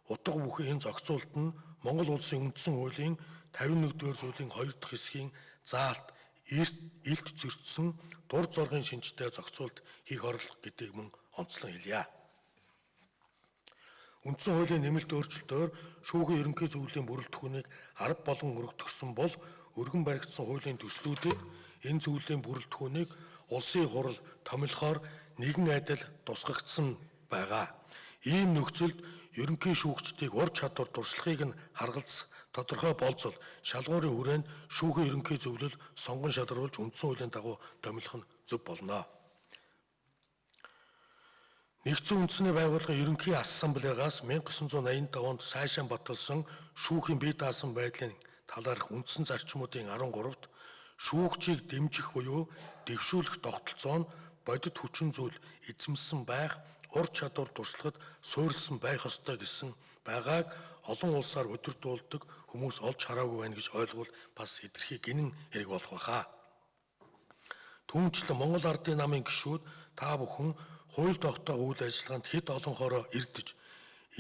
утга бүхий энэ зохицуулт нь Монгол улсын үндсэн хуулийн 51-р зүйлийн 2 дахь хэсгийн заалт илт зөрчсөн дур зоргын шинжтэй зохицуулт хийх орлого гэдгийг мөн онцлон хэлье. Үндсэн хуулийн нэмэлт өөрчлөлтөөр шүүхийн ерөнхий зөвлөлийн бүрэлдэхүүнийг 10 болон өргөдгсөн бол өргөн баригдсан хуулийн төслүүдэд энэ зөвлөлийн бүрэлдэхүүнийг улсын хурал томилохоор нэгэн адил тусгагдсан байгаа. Ийм нөхцөлд ерөнхий шүүгчдийг ур чадвар туршлагыг нь харгалзах Тодорхой болзол шалгуурын хүрээнд шүүхийн ерөнхий зөвлөл сонгон шалгаруулж үндсэн хуулийн дагуу томилох нь зөв болно. Нэгдсэн үндэсний байгууллагын ерөнхий ассамблегаас 1985 онд сайшаан баталсан шүүхийн бие даасан байдлын талаарх үндсэн зарчмуудын 13-т шүүгчийг дэмжих буюу дэвшүүлэх тогтолцоо нь бодит хүчин зүйл эзэмсэн байх, ур чадвар туршлагад суурилсан байх ёстой гэсэн байгааг олон улсаар удирдуулдаг хүмүүс олж хараагүй байна гэж ойлгвол бас хэтэрхий гэнэн хэрэг болох байхаа. Түүнчлэн Монгол Ардын намын гишүүд та бүхэн хууль тогтоох үйл ажиллагаанд хэд олонхороо эрдэж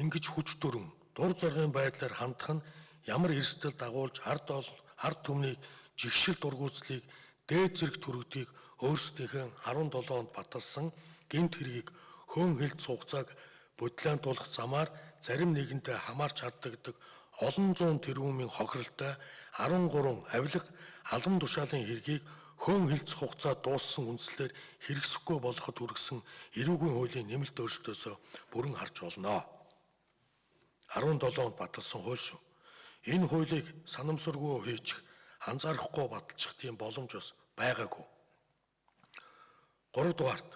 ингэж хүч дүрэн дур зоргын байдлаар хандах нь ямар эрсдэл дагуулж ард түмнийг жигшил дургүйцлийг дээд зэрэг төрөгдгийг өөрсдийнхээ 17 онд баталсан гэмт хэргийг хөөн хилд хугацааг бодлоонтуулах замаар зарим нэгэндээ хамаарч чаддаг олон зуун тэргумын хохиролтой 13 авилга албан тушаалын хэргийг хөөн хилцэх хугацаа дууссан үндслээр хэрэгсэхгүй болоход хүргэсэн эрүүгийн хуулийн нэмэлт өөрчлөлтөөсөө бүрэн харж болно. 17 онд баталсан хууль шүү. Энэ хуулийг санамсаргүй хийчих, анзаарахгүй баталчих тийм боломж бас байгаагүй. 3 дугаарт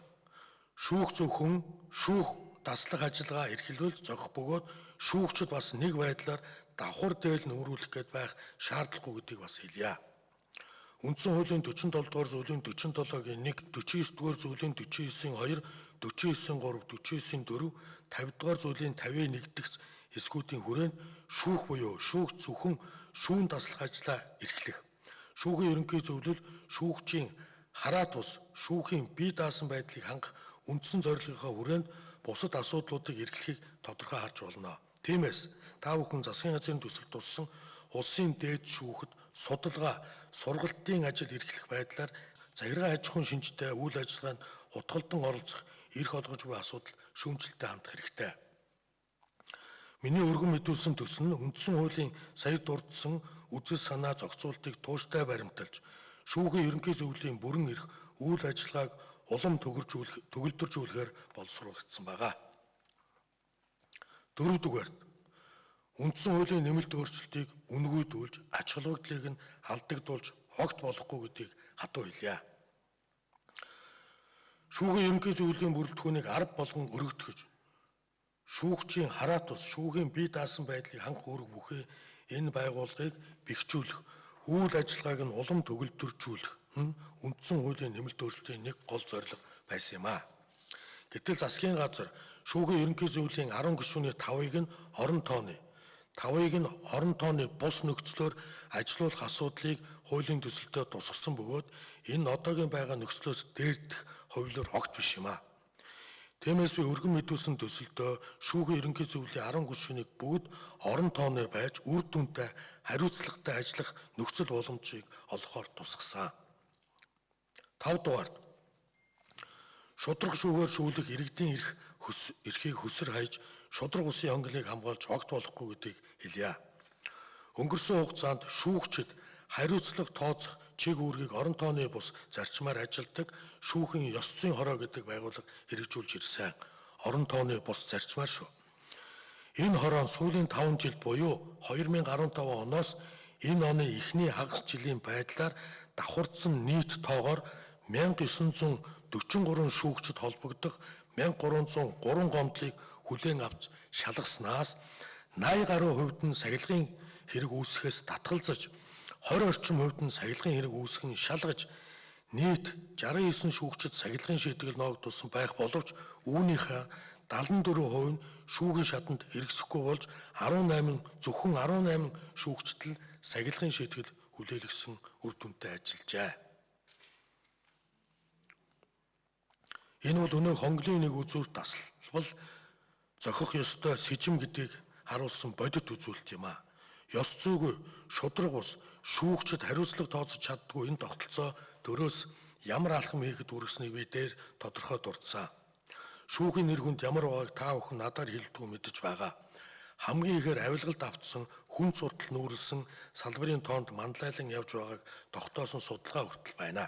шүүх зөвхөн шүүх даслах ажиллагаа эрхэлбэл зохих бөгөөд шүүгчид бас нэг байдлаар давхар дээл нөмрүүлэх гээд байх шаардлагагүй гэдгийг бас хэлье. Үндсэн хуулийн 47 дугаар зүйлийн 47-гийн 1, 49 дугаар зүйлийн 49-ийн 2, 49-ийн 3, 49-ийн 4, 50 дугаар зүйлийн 51 дэх хэсгүүдийн хүрээнд шүүх буюу шүүх зөвхөн шүүн даслах ажлаа эрхлэх. Шүүхийн ерөнхий зөвлөл шүүгчийн хараа тус шүүхийн бие даасан байдлыг хангах үндсэн зорилгынхаа хүрээнд бусад асуудлуудыг эрхлэхийг тодорхой харж болно. Тиймээс та бүхэн засгийн газрын төсөл туссан улсын дээд шүүхэд судалгаа, сургалтын ажил эрхлэх байдлаар захиргаа аж ахуйн шинжтэй үйл ажиллагаанд хутгалдан оролцох эрх олгож буй асуудал шүүмжлэлтэй хандах хэрэгтэй. Миний өргөн мэдүүлсэн төсөл нь үндсэн хуулийн сая дурдсан үзэл санаа зохицуултыг тууштай баримталж, шүүхийн ерөнхий зөвлөлийн бүрэн эрх үйл ажиллагааг улам төгөлдржүүлэхээр боловсруулагдсан байгаа. 4 дугаарт үндсэн хуулийн нэмэлт өөрчлөлтийг үнгүйдүүлж, ач холбогдлыг нь алдагдуулж огт болохгүй гэдгийг хатуу хэлье. Шүүхийн ерөнхий зөвлөлийн бүрэлдэхүүнийг арга болгон өргөтгөж, шүүгчийн хараа тус шүүхийн бие даасан байдлыг хангах үүрэг бүхий энэ байгууллагыг бэхжүүлэх, үйл ажиллагааг нь улам төгөлдржүүлэх нь үндсэн хуулийн нэмэлт өөрчлөлтийн нэг гол зорилго байсан юм аа. Гэтэл засгийн газар шүүхийн ерөнхий зөвлөлийн 10 гишүүний 5-ыг нь орон тооны, 5-ыг нь орон тооны бус нөхцлөөр ажилуулах асуудлыг хуулийн төсөлтөд тусгасан бөгөөд энэ одоогийн байгаа нөхцлөөс дээрдэх хувилбар огт биш юм аа. Тиймээс би өргөн мэдүүлсэн төсөлдөө шүүхийн ерөнхий зөвлөлийн 10 гишүүнийг бүгд орон тооны байж үр дүнтэй хариуцлагатай ажиллах нөхцөл боломжийг олгохоор тусгасан. 5 дугаарт шударга шүүгээр шүүлэх иргэдийн эрхийг хөсөр хайж шударга усын хонголыг хамгаалж огт болохгүй гэдгийг хэлье. Өнгөрсөн хугацаанд шүүгчид хариуцлага тооцох чиг үүргийг орон тооны бус зарчмаар ажилладаг шүүхийн ёс зүйн хороо гэдэг байгууллага хэрэгжүүлж ирсэн. Орон тооны бус зарчмаар шүү. Энэ хороо нь сүүлийн 5 жилд буюу 2015 оноос энэ оны эхний хагас жилийн байдлаар давхардсан нийт тоогоор 1943 шүүгчид холбогдох 1303 гомдлыг хүлээн авч шалгаснаас 80 гаруй хувьд нь сахилгын хэрэг үүсгэхээс татгалзаж 20 орчим хувьд нь сахилгын хэрэг үүсгэн шалгаж нийт 69 шүүгчид сахилгын шийтгэл ноогдуулсан байх боловч үүнийхээ 74% нь шүүхийн шатанд хэрэгсэхгүй болж 18 зөвхөн 18 шүүгчид л сахилгын шийтгэл хүлээлгэсэн үр дүнтэй ажиллажээ. Энэ бол өнөө хонглын нэг үзүүр таславал зохих ёстой сэжим гэдгийг харуулсан бодит үзүүлэлт юм аа. Ёс зүйгүй шударга бус шүүгчид хариуцлага тооцож чаддгүй энэ тогтолцоо дөрөөс ямар алхам хийхэд үргэснийг би дээр тодорхой дурдсан. Шүүхийн нэр хүнд ямар байгааг та бүхэн надаар хэлдэггүй мэдэж байгаа. Хамгийн ихээр авилгалд автсан хүн суртал нүүрлсэн салбарын тоонд манлайлан явж байгааг тогтоосон судалгаа хүртэл байна.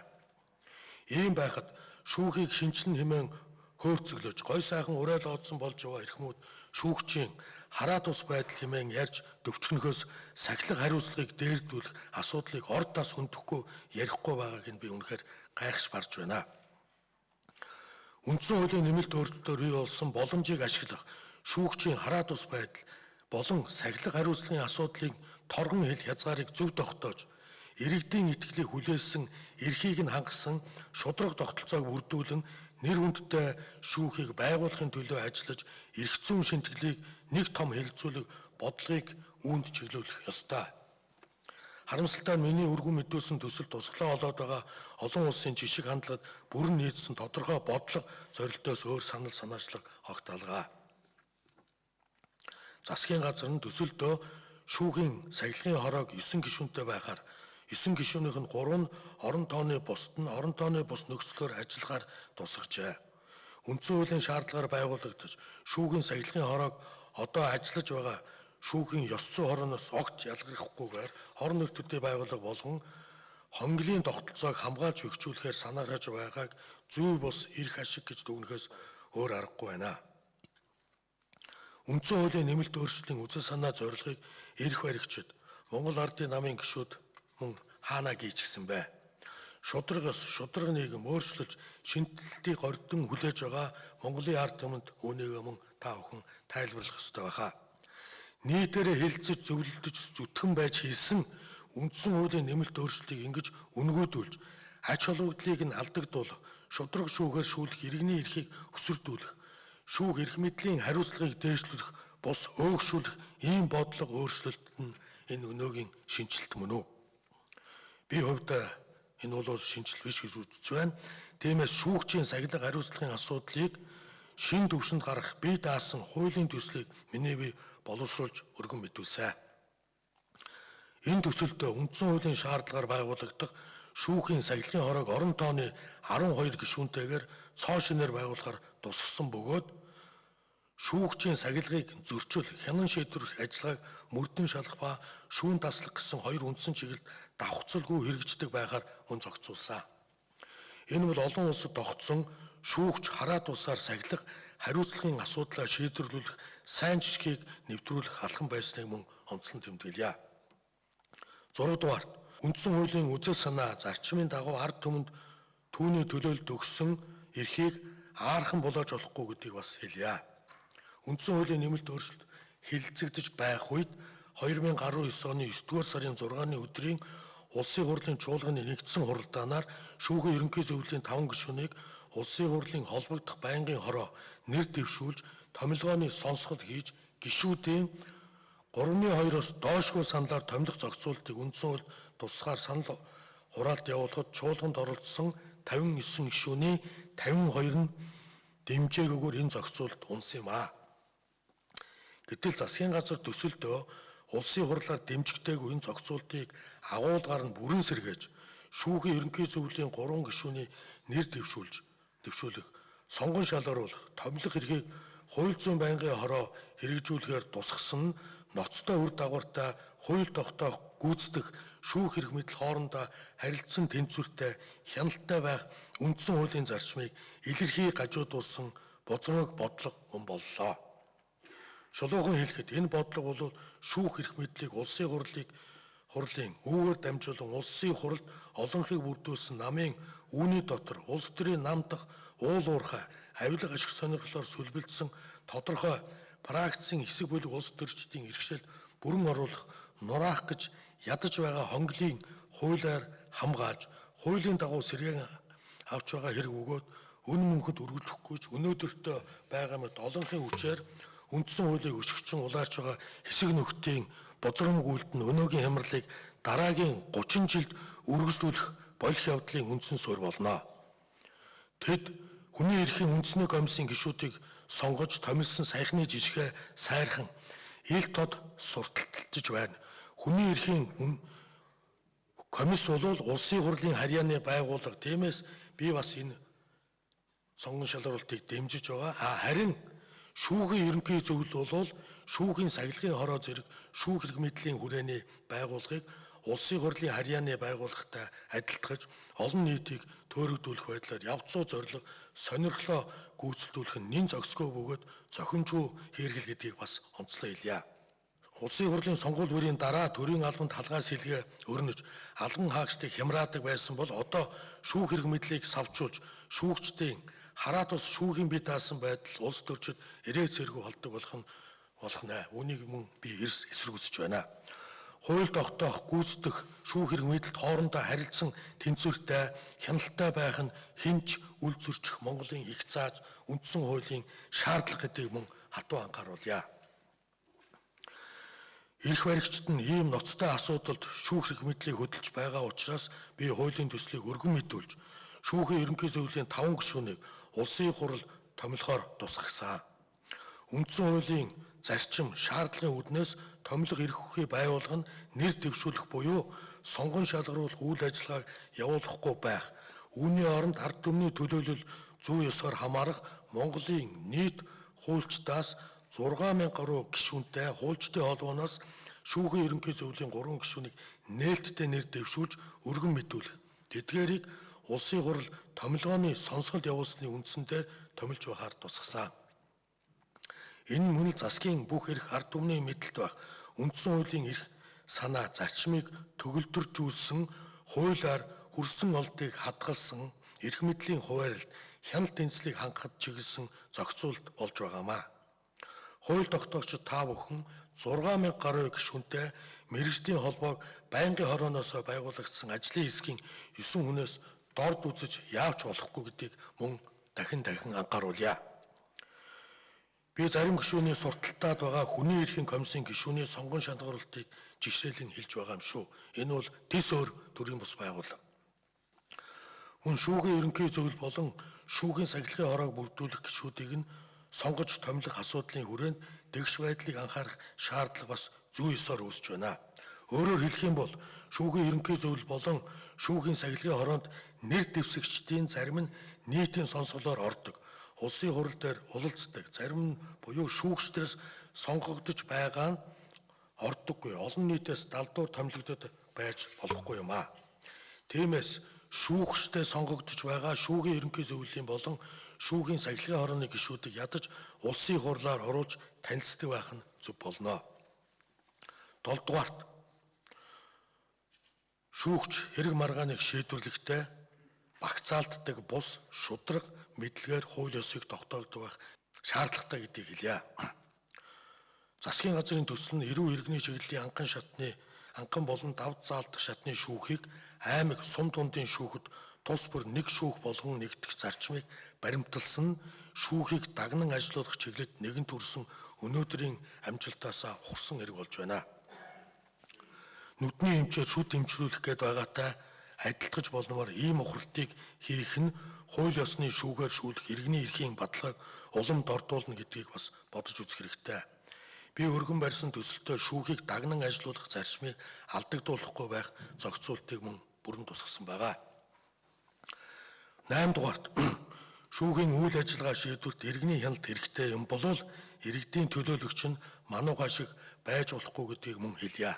Ийм байхад шүүхийг шинэчлэн хэмээн хөөрцөглөж гой сайхан уриал оодсон болж яваа эрхмүүд шүүгчийн хараа тус байдал хэмээн ярьж төвчгөнөхөөс сахилга хариуцлагыг дээрдүүлэх асуудлыг ордоос хөндөхгүй ярихгүй байгааг нь би үнэхээр гайхаж барж байна. Үндсэн хуулийн нэмэлт өөрчлөлтөөр бий болсон боломжийг ашиглах шүүгчийн хараа тус байдал болон сахилга хариуцлагын асуудлыг торгон хэл хязгаарыг зөв тогтоож, иргэдийн итгэлийг хүлээсэн, эрхийг нь хангасан шударга тогтолцоог бүрдүүлэн нэр хүндтэй шүүхийг байгуулахын төлөө ажиллаж, эрх зүйн шимтгэлийг нэг том хэлэлцүүлэг бодлогыг үүнд чиглүүлэх ёстой. Харамсалтай нь миний өргөн мэдүүлсэн төсөл тусгалаа олоод байгаа олон улсын жишг хандлагад бүрэн нийцсэн тодорхой бодлого зорилтоос өөр санал санаачлаг огт алгаа. Засгийн газар нь төсөлдөө шүүхийн сахилгын хороог 9 гишүүнтэй байхаар 9 гишүүнийх нь 3 нь орон тооны бусд нь орон тооны бус нөхцлөөр ажиллахаар тусгажээ. Үндсэн хуулийн шаардлагаар байгуулагдаж шүүхийн сахилгын хороог одоо ажиллаж байгаа шүүхийн ёс зүйн хорооноос огт ялгархгүйгээр орон нутгийн байгууллага болгон хонглын тогтолцоог хамгаалж бэхжүүлэхээр санаархаж байгааг зүй бус эрх ашиг гэж дүгнэхээс өөр аргагүй байна. Үндсэн хуулийн нэмэлт өөрчлөлийн үзэл санаа зорилгыг эрх баригчид Монгол Ардын намын гишүүд мөн хаанаа гийчихсэн бэ? Шударга ёс, шударга нийгэм өөрчлөлж шинэчлэлтийг гордон хүлээж байгаа Монголын ард түмэнд үүнийг мөн та бүхэн тайлбарлах ёстой байхаа. Нийтээрээ хэлэлцэж зөвлөлдөж зүтгэн байж хийсэн үндсэн хуулийн нэмэлт өөрчлөлтийг ингэж үнгүүдүүлж ач холбогдлыг нь алдагдуулах, шударга шүүхээр шүүлэх иргэний эрхийг өсөрдүүлэх, шүүх эрх мэдлийн хариуцлагыг дээшлүүлэх, бус өөгшүүлэх ийм бодлого өөрчлөлт нь энэ өнөөгийн шинэчлэлт мөн үү? Би хувьдаа энэ бол шинэчлэл биш гэж үзэж байна. Тиймээс шүүгчийн сахилга хариуцлагын асуудлыг шин түвшинд гаргах бие даасан хуулийн төслийг миний бие боловсруулж өргөн мэдүүлсэн. Энэ төсөлдөө үндсэн хуулийн шаардлагаар байгуулагдах шүүхийн сахилгын хороог орон тооны 12 гишүүнтэйгээр цоо шинээр байгуулахар тусгасан бөгөөд шүүгчийн сахилгыг зөрчил, хянан шийдвэрлэх ажиллагааг мөрдөн шалах ба шүүн таслах гэсэн хоёр үндсэн чиглэлд давхцалгүй хэрэгждэг байхаар мөн зохицуулсан. Энэ бол олон улсад тогтсон шүүгч хараа тусаар сахилга хариуцлагын асуудлаа шийдвэрлүүлэх сайн жишгийг нэвтрүүлэх алхам байсныг мөн онцлон тэмдэглэе. 6 дугаарт үндсэн хуулийн үзэл санаа зарчмын дагуу ард түмэнд түүний төлөөлөлд өгсөн эрхийг аархан булааж болохгүй гэдгийг бас хэлье. Үндсэн хуулийн нэмэлт өөрчлөлт хэлэлцэгдэж байх үед 2019 оны 9-р сарын 6-ны өдрийн Улсын хурлын чуулганы нэгдсэн хуралдаанаар шүүхийн ерөнхий зөвлөлийн 5 гишүүнийг Улсын хурлын холбогдох байнгын хороо нэр дэвшүүлж томилгооны сонсгол хийж гишүүдийн 3-2-оос доошгүй саналаар томилох зохицуултыг үндсэн хуульд тусгаар санал хураалт явуулахад чуулганд оролцсон 59 гишүүний 52 нь дэмжээгүйгээр энэ зохицуулалт унсан юм аа. Гэтэл засгийн газар төсөлдөө улсын хурлаар дэмжигдээгүй энэ зохицуултыг агуулгаар нь бүрэн сэргээж шүүхийн ерөнхий зөвлөлийн 3 гишүүний нэр дэвшүүлэх, сонгон шалгаруулах, томилох эрхийг хууль зүйн байнгын хороо хэрэгжүүлэхээр тусгасан нь ноцтой үр дагавартай хууль тогтоох, гүйцэтгэх шүүх эрх мэдэл хоорондоо харилцан тэнцвэртэй, хяналттай байх үндсэн хуулийн зарчмыг илэрхий гажуудуулсан бузамг бодлого мөн боллоо. Шулуухан хэлэхэд энэ бодлого бол шүүх эрх мэдлийг улсын хурлын үүгээр дамжуулан улсын хурлд олонхийг бүрдүүлсэн намын үүний дотор улс төрийн нам дахь уул уурхай, авилга ашиг сонирхлоор сүлбэлдсэн тодорхой пракцийн хэсэг бүлэг улс төрчдийн иргэшээлд бүрэн оруулах, нураах гэж ядаж байгаа хонглын хуулиар хамгаалж, хуулийн дагуу сэргээн авч байгаа хэрэг өгөөд өн мөнхөд өргөжлөхгүй ч өнөөдөртөө байгаа мэт олонхын хүчээр үндсэн хуулийг өшгөчөн улаарч байгаа хэсэг нөхдийн бузрамг үйлдэл нь өнөөгийн хямралыг дараагийн 30 жилд үргэлжлүүлэх болох явдлын үндсэн суурь болно. Тэд хүний эрхийн үндэсний комиссийн гишүүдийг сонгож томилсон саяхны жишгээ сайрхан ил тод сурталталж байна. Хүний эрхийн комисс бол улсын хурлын харьяаны байгууллага. Тиймээс би бас энэ сонгон шалруултыг дэмжиж байгаа. Харин шүүхийн ерөнхий зөвлөл бол шүүхийн сахилгын хороо зэрэг шүүх эрх мэдлийн хүрээний байгууллагыг улсын хурлын харьяаны байгууллагатай адилтгаж олон нийтийг төөрөгдүүлэх байдлаар явцуу зорилго сонирхлоо гүйцэлдүүлэх нь нэн зохисгүй бөгөөд зохимжгүй хийргэл гэдгийг бас онцлон хэлье. Улсын хурлын сонгуул бүрийн дараа төрийн албанд халгаа сэлгээ өрнөж албан хаагчдыг хямраадаг байсан бол одоо шүүх хэрэг мэдлийг савжуулж шүүгчдийн хараа тус шүүхийн бие даасан байдал улс төрчид эрээ цэргүү холдог болох нэ. Үүнийг мөн би эрс эсэргүүцэж байна. Хууль тогтоох, гүйцэтгэх, шүүх хэрэг мэдэлд хоорондоо харилцан тэнцвэртэй, хяналтай байх нь хинч үл зөрчих Монголын их зааж үндсэн хуулийн шаардлага гэдгийг мөн хатуу анхааруулъя. Эрх баригчид нь ийм ноцтой асуудалд шүүх хэрэг мэдлийг хөдөлж байгаа учраас би хуулийн төслийг өргөн мэдүүлж шүүхийн ерөнхий зөвлөлийн 5 гишүүнийг улсын хурал томилохоор тусгасан. Үндсэн хуулийн зарчим шаардлагын үүднээс томилох эрх хүхий байгууллага нь нэр дэвшүүлэх буюу сонгон шалгаруулах үйл ажиллагааг явуулахгүй байх. Үүний оронд ард түмний төлөөлөл зүй ёсоор хамаарах Монголын нийт хуульчдаас 6000 гаруй гишүүнтэй хуульчдын холбооноос шүүхийн ерөнхий зөвлөлийн 3 гишүүнийг нээлттэй нэр дэвшүүлж өргөн мэдүүлэх. Тэдгээрийг улсын хурал томилгооны сонсголт явуулсны үндсэн дээр томилж байхаар тусгасан. Энэ мөн л засгийн бүх эрх ард түмний мэдлэлд байх үндсэн хуулийн эрх санаа зарчмыг төгөлдржүүлсэн хуулиар хүрсэн олдыг хадгалсан эрх мэдлийн хуваарлт хяналт тэнцлийг хангахад чиглэсэн зохицуулалт болж байгаамаа. Хууль тогтоогчид та бүхэн 6000 гаруй гишүүнтэй мэргэжлийн холбоог байнгын хорооноос байгуулагдсан ажлын хэсгийн 9 хүнээс дорд үзэж яавч болохгүй гэдгийг мөн дахин дахин анхааруулъя. Би зарим гишүүний сурталтад байгаа хүний эрхийн комиссийн гишүүний сонгон шалгаруулалтыг жишээлэн хэлж байгаа юм шүү. Энэ бол тис өөр төрийн бус байгууллага. Мөн шүүхийн ерөнхий зөвлөл болон шүүхийн сахилгын хороог бүрдүүлэх гишүүдийг нь сонгож томилох асуудлын хүрээнд дэгш байдлыг анхаарах шаардлага бас зүй ёсоор үүсэж байна. Өөрөөр хэлэх юм бол шүүхийн ерөнхий зөвлөл болон шүүхийн сахилгын хороонд нэр дэвсгчдийн зарим нь нийтийн сонсголоор ордог, улсын хурал дээр уулздаг, зарим нь буюу шүүгчдээс сонгогдож байгаа нь ордоггүй, олон нийтээс далдуур томилогдод байж болохгүй юм аа. Тиймээс шүүгчдээ сонгогдож байгаа шүүхийн ерөнхий зөвлөлийн болон шүүхийн сахилгын хорооны гишүүдийг ядаж улсын хурлаар оруулж танилцдаг байх нь зөв болно. 7 дугаарт шүүгч хэрэг маргааныг шийдвэрлэхдээ багцаалддаг бус шударга мэдлэгээр хууль ёсыг тогтоогддог байх шаардлагатай гэдгийг хэлье. Засгийн газрын төсөл нь эрүү иргэний чиглэлийн анхан шатны анхан болон давд заалдах шатны шүүхийг аймаг сум дундын шүүхэд тус бүр нэг шүүх болгон нэгдэх зарчмыг баримталсан шүүхийг дагнан ажилуулах чиглэлд нэгэн төрсөн өнөөдрийн амжилтаас ухарсан хэрэг болж байна. Нүдний эмчээр шүд эмчлүүлэх гээд байгаатай адилтгаж болномоор ийм ухралтыг хийх нь хууль ёсны шүүгээр шүүлэх иргэний эрхийн баталгааг улам дордуулна гэдгийг бас бодож үзэх хэрэгтэй. Би өргөн барьсан төсөлтөө шүүхийг дагнан ажилуулах зарчмыг алдагдуулахгүй байх зохицуултыг мөн бүрэн тусгасан байгаа. 8 дугаарт шүүхийн үйл ажиллагаа шийдвэрт иргэний хяналт хэрэгтэй юм болвол иргэдийн төлөөлөгч нь мануухай шиг байж болохгүй гэдгийг мөн хэлье.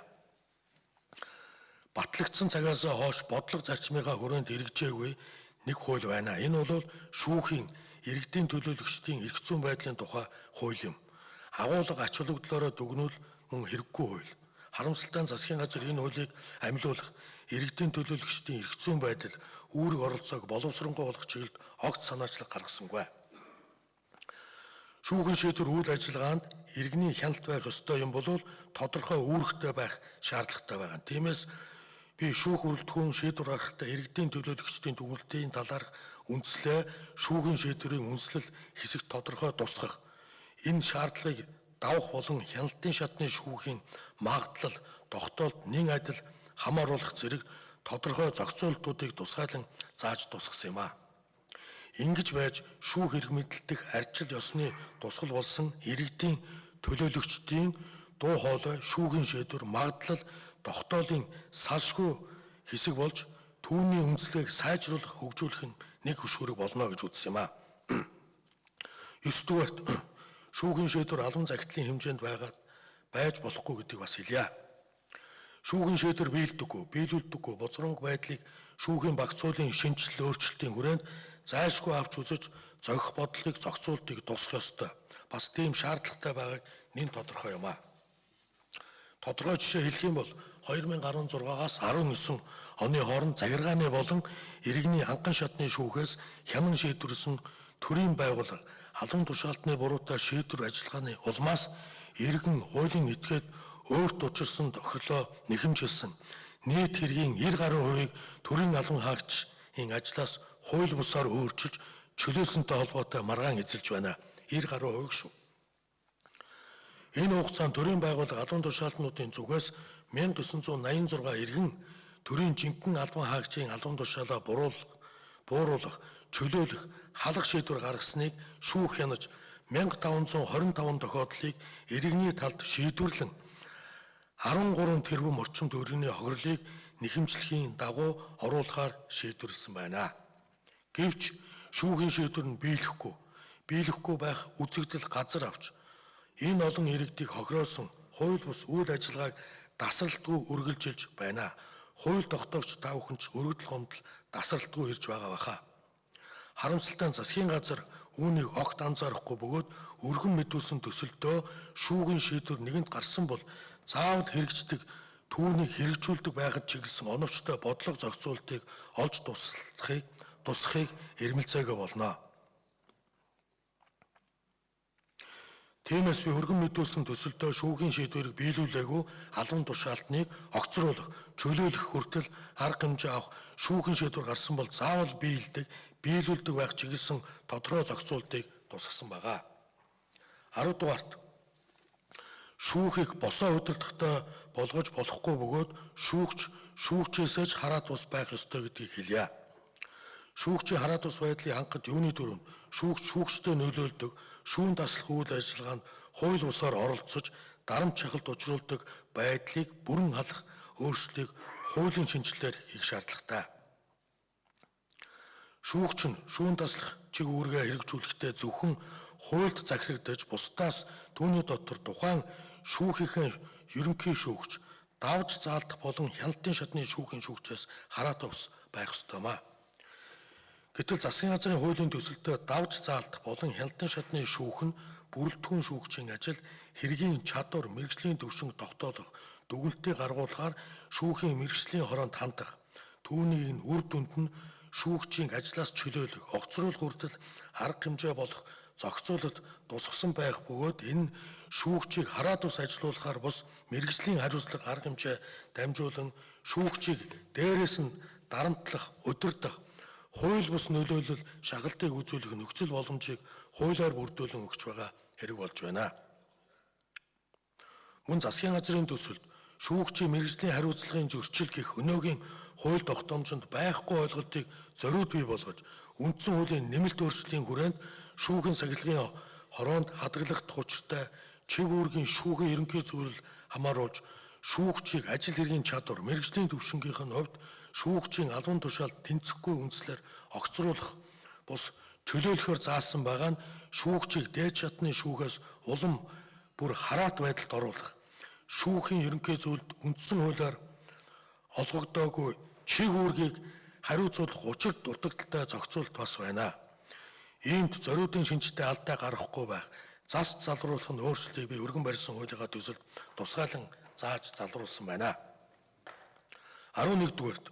Батлагдсан цагаас хойш бодлого зарчмынхаа хүрээнд эргэжээгүй нэг хууль байна. Энэ бол шүүхийн иргэдийн төлөөлөгчдийн эрх зүйн байдлын тухай хууль юм. Агуулга ач холбогдлоороо дүгнүүл мөн хэрэггүй хууль. Харамсалтай нь засгийн газар энэ хуулийг амилуулах, иргэдийн төлөөлөгчдийн эрх зүйн байдал, үүрэг оролцоог боловсронгуй болгох чиглэлд огт санаачлаг гаргасангүй. Шүүхэн шийдвэр үйл ажиллагаанд иргэний хяналт байх ёстой юм бол тодорхой үүрэгтэй байх шаардлагатай байгаа. Тиймээс би шүүх бүрэлдэхүүн шийдвэр гаргахдаа иргэдийн төлөөлөгчдийн дүгнэлтийн талаарх үндслээ шүүхийн шийдвэрийн үндэслэл хэсэгт тодорхой тусгах, энэ шаардлагыг давах болон хяналтын шатны шүүхийн магадлал, тогтоолт, нэн адил хамааруулах зэрэг тодорхой зохицуултуудыг тусгайлан зааж тусгасан юм аа. Ингэж байж шүүх эрх мэдэл дэх арчил ёсны тусгал болсон иргэдийн төлөөлөгчдийн дуу хоолой, шүүхийн шийдвэр, магадлал, тогтоолын салшгүй хэсэг болж түүний үндэслэгийг сайжруулах, хөгжүүлэх нь нэг хөшүүрэг болно гэж үзсэн юм аа. 9 дугаарт шүүхийн шийдвэр албан захидлын хэмжээнд байгаад байж болохгүй гэдгийг бас хэлье. Шүүхийн шийдвэр биелдэггүй, биелүүлдэггүй бузранг байдлыг шүүхийн багц хуулийн шинэчлэл өөрчлөлтийн хүрээнд зайлшгүй авч үзэж зохих бодлогыг зохицуултыг тусах ёстой. Бас тийм шаардлагатай байгааг нэн тодорхой юм аа. Тодорхой жишээ хэлэх юм бол 2016-аас 19 оны хооронд захиргааны болон иргэний анхан шатны шүүхээс хянан шийдвэрлэсэн төрийн байгууллага албан тушаалтны буруутай шийдвэр ажиллагааны улмаас иргэн хуулийн этгээд өөрт учирсан тохирлоо нэхэмжилсэн нийт хэргийн 90 гаруй хувийг төрийн албан хаагчийн ажлаас хууль бусаар өөрчилж чөлөөлсөнтэй холбоотой маргаан эзэлж байна. 90 гаруй хувийг шүү. Энэ хугацаанд төрийн байгууллага албан тушаалтнуудын зүгээс 1986 иргэн төрийн жинхэнэ албан хаагчийн албан тушаалаа бууруулах, чөлөөлөх, халах шийдвэр гаргасныг шүүх хянаж 1525 тохиолдлыг иргэний талд шийдвэрлэн 13 тэрбум орчим төгрөгийн хохирлыг нэхэмжлэхийн дагуу оруулахаар шийдвэрлсэн байна. Гэвч шүүхийн шийдвэр нь биелэхгүй байх үзэгдэл газар авч энэ олон иргэдийг хохироосон хууль бус үйл ажиллагааг дасралтгүй үргэлжилж байна. Хууль тогтоогч та бүхэн ч өргөдөл гомдол дасралтгүй ирж байгаа баха. Харамсалтай нь засгийн газар үүнийг огт анзаарахгүй бөгөөд өргөн мэдүүлсэн төсөлдөө шүүхийн шийдвэр нэгэнт гарсан бол заавал хэрэгждэг түүнийг хэрэгжүүлдэг байхад чиглэсэн оновчтой бодлого зохицуултыг олж тусахыг эрмэлзээгүй болно. Тиймээс би өргөн мэдүүлсэн төсөлдөө шүүхийн шийдвэрийг биелүүлээгүй албан тушаалтныг огцруулах, чөлөөлөх хүртэл арга хэмжээ авах шүүхийн шийдвэр гарсан бол заавал биелдэг, биелүүлдэг байх чиглэсэн тодорхой зохицуултыг тусгасан байгаа. 10 дугаарт шүүхийг босоо удирдахтай болгож болохгүй бөгөөд шүүгч шүүгчээсээ ч хараат бус байх ёстой гэдгийг хэлье. Шүүгчийн хараат бус байдлыг хангахад юуны түрүүнд шүүгч шүүгчтэй нөлөөлдөг, шүүн таслах үйл ажиллагаанд хууль бусаар оролцож дарамт шахалт учруулдаг байдлыг бүрэн халах өөрчлөлтийг хуулийн шинэчлэлээр хийх шаардлагатай. Шүүгч нь шүүн таслах чиг үүргээ хэрэгжүүлэхдээ зөвхөн хуульд захирагдаж бусдаас түүний дотор тухайн шүүхийнхээ ерөнхий шүүгч, давж заалдах болон хяналтын шатны шүүхийн шүүгчээс хараатай ус байх ёстой юм а. Гэтэл засгийн газрын хуулийн төсөлдөө давж заалдах болон хяналтын шатны шүүх нь бүрэлдэхүүн шүүгчийн ажил, хэргийн чадвар, мэргэжлийн түвшинг тогтоолох, дүгнэлтийг гаргуулахаар шүүхийн мэргэжлийн хороонд хандах, түүнийг нь үр дүнд нь шүүгчийн ажлаас чөлөөлөх, огцруулах хүртэл арга хэмжээ болох зохицуулалт тусгасан байх бөгөөд энэ шүүгчийг хараат ус ажилуулахаар бус мэргэжлийн хариуцлага арга хэмжээ дамжуулан шүүгчийг дээрээс нь дарамтлах, удирдах, хууль бус нөлөөлөл шахалтыг үзүүлэх нөхцөл боломжийг хуулиар бүрдүүлэн өгч байгаа хэрэг болж байна. Мөн засгийн газрын төсөлд шүүгчийн мэргэжлийн хариуцлагын зөрчил гэх өнөөгийн хууль тогтоомжинд байхгүй ойлголтыг зориуд бий болгож үндсэн хуулийн нэмэлт өөрчлөлийн хүрээнд шүүхийн сахилгын хороонд хадгалах учиртай чиг үүргийн шүүхийн ерөнхий зөвлөл хамааруулж шүүгчийг ажил хэргийн чадвар, мэргэжлийн түвшингийнх нь хувьд шүүгчийн албан тушаалд тэнцэхгүй үндслээр огцруулах бус чөлөөлөхөөр заасан байгаа нь шүүгчийг дээд шатны шүүхээс улам бүр хараат байдалд оруулах, шүүхийн ерөнхий зөвлөлд үндсэн хуулиар олгогдоогүй чиг үүргийг хариуцуулах учир дутагдaltaй зохицуулалт бас байна. Иймд зориудын шинжтэй алдаа гаргахгүй байх, зас залруулах нь өөрчлөлтийг би өргөн барьсан хуулийнхаа төсөлд тусгаалan зааж залруулсан байна. 11 дугаарт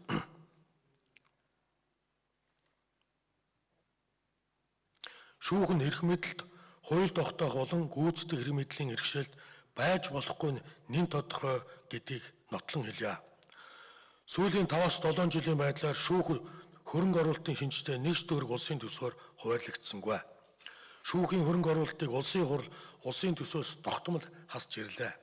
шүүх нь эрх мэдэлд хууль тогтоох болон гүйцэтгэх эрх мэдлийн бэрхшээлд байж болохгүй нэн тодорхой гэдгийг нотлон хэлье. Сүүлийн 5-7 жилийн байдлаар шүүх хөрөнгө оруулалтын шинжтэй нэгж төгрөг улсын төсвөөр хуваарлагдсангүй. Шүүхийн хөрөнгө оруулалтыг улсын хурал улсын төсвөөс тогтмол хасж ирлээ.